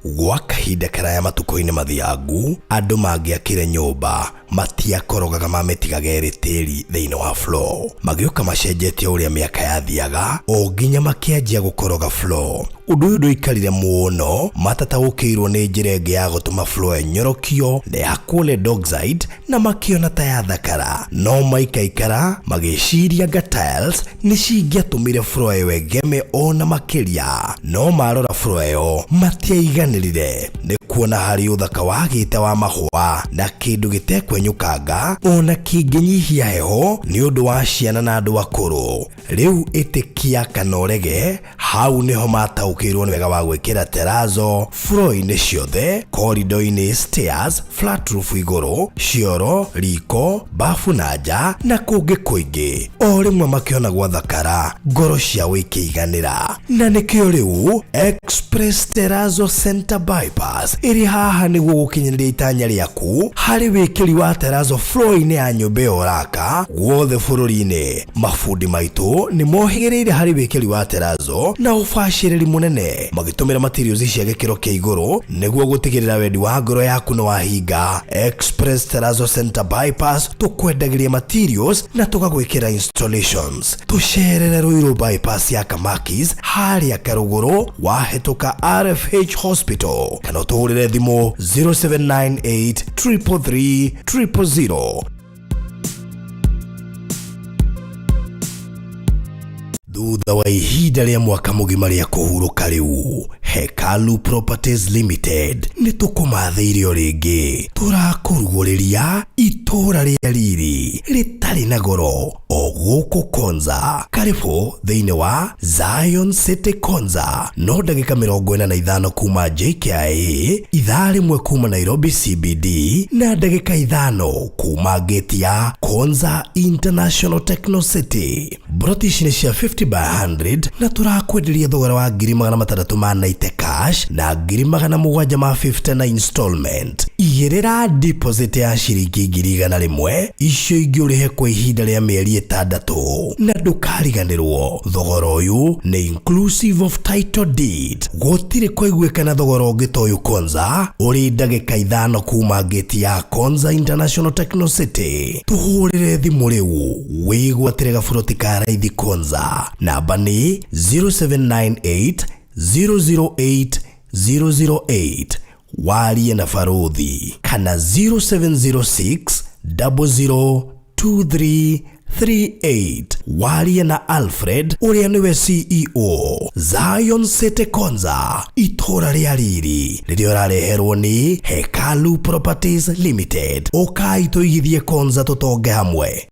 Gwa kahinda karaya matukũ-inĩ mathiangu, andũ mangĩakire nyũmba matiakorogaga, mamĩtigaga ĩrĩ tĩri thĩinĩ wa floor. Magĩũka macenjetie ũrĩa mĩaka yathiaga o nginya makĩanjia gũkoroga floor. Ũndũ ũyũ ndũikarire mũno matataũkĩirwo nĩ njĩra ĩngĩ ya gũtũma floor ĩnyorokio na ya lead oxide, na makĩona ta yathakara, no maikaikara magĩciria nga tiles nĩ cingĩatũmire floor ĩyo ĩgeme ona makĩria. No marora floor ĩyo matiaiganĩrire nĩ kuona harĩ ũthaka wagĩte wa mahũa na kĩndũ gĩtekwenyũkanga ona kĩngĩnyihia heho nĩ ũndũ wa ciana na andũ akũrũ. Rĩu ĩtĩkia kana ũrege, hau nĩho mataũkĩirwo nĩ wega wa gwĩkĩra terrazzo floor-inĩ ciothe, corridor-inĩ, stairs, flat roof igũrũ, cioro, riko, bafu na nja na kũngĩ kũingĩ. O rĩmwe makĩona gwathakara, ngoro ciao ikĩiganĩra, na nĩkĩo rĩu Express Terrazzo Center Bypass ĩrĩ haha nĩguo gũkinyanĩria itanya rĩaku harĩ wĩkĩri wa wa terazo floor-inĩ ya nyũmba ĩyo ũraka guothe bũrũri-inĩ. Mabundi maitũ nĩ mohĩgĩrĩire harĩ wĩkĩri wa terazo na ũbacĩrĩri mũnene magĩtũmĩra materials cia gĩkĩro kĩa igũrũ nĩguo gũtigĩrĩra wendi wa ngoro yaku nĩ wahinga. Express Terazo Center Bypass tũkwendagĩria materials na tũgagwĩkĩra installations. Tũcerere Ruiru Bypass ya Kamakis harĩa Karũgũrũ wahĩtũka RFH Hospital kana ũtũhũrĩre thimũ 0798 333 000. Thutha wa ihinda rĩa mwaka mũgima rĩa kũhurũka rĩu, Hekalu Properties Limited nĩ tũkũmathĩire o rĩngĩ. Tũrakũrugũrĩria itũũra rĩa riri rĩtarĩ na goro o gũkũ Konza. Karibu thĩinĩ wa Zion City Konza, no ndagĩka 45 kuma JKIA, ithaa rĩmwe kuma Nairobi CBD na ndagĩka 5 kuma gate ya Konza International Techno City. Mburoti ici nĩ cia 50 by 100 na tũrakwenderia thogora wa ngiri magana matandatũ ma 90 cash na ngiri magana mũgwanja ma 50 na installment. Igĩrĩra deposit ya ciringi ngiri igana rĩmwe, icio ingĩ ũrĩhe kwa ihinda rĩa mĩeri 6 na ndũkariganĩrwo thogora ũyũ nĩ inclusive of title deed. Gũtirĩ kũiguĩkana thogora ũngĩ ta ũyũ Konza, ũrĩ ndagĩka 5 kuma gate ya Konza International Techno City. Tũhũrĩre thimũ rĩu wĩgwatĩre gaburoti ka raithi Konza. Namba nĩ 0798 008 008 warie na baruthi kana 0706 002338 warie na Alfred ũrĩa nĩwe CEO Zion City Konza, itũũra rĩa riri rĩrĩa ũrareherwo nĩ Hekalu Properties Limited. Ũkai tũigithie Konza tũtonge hamwe.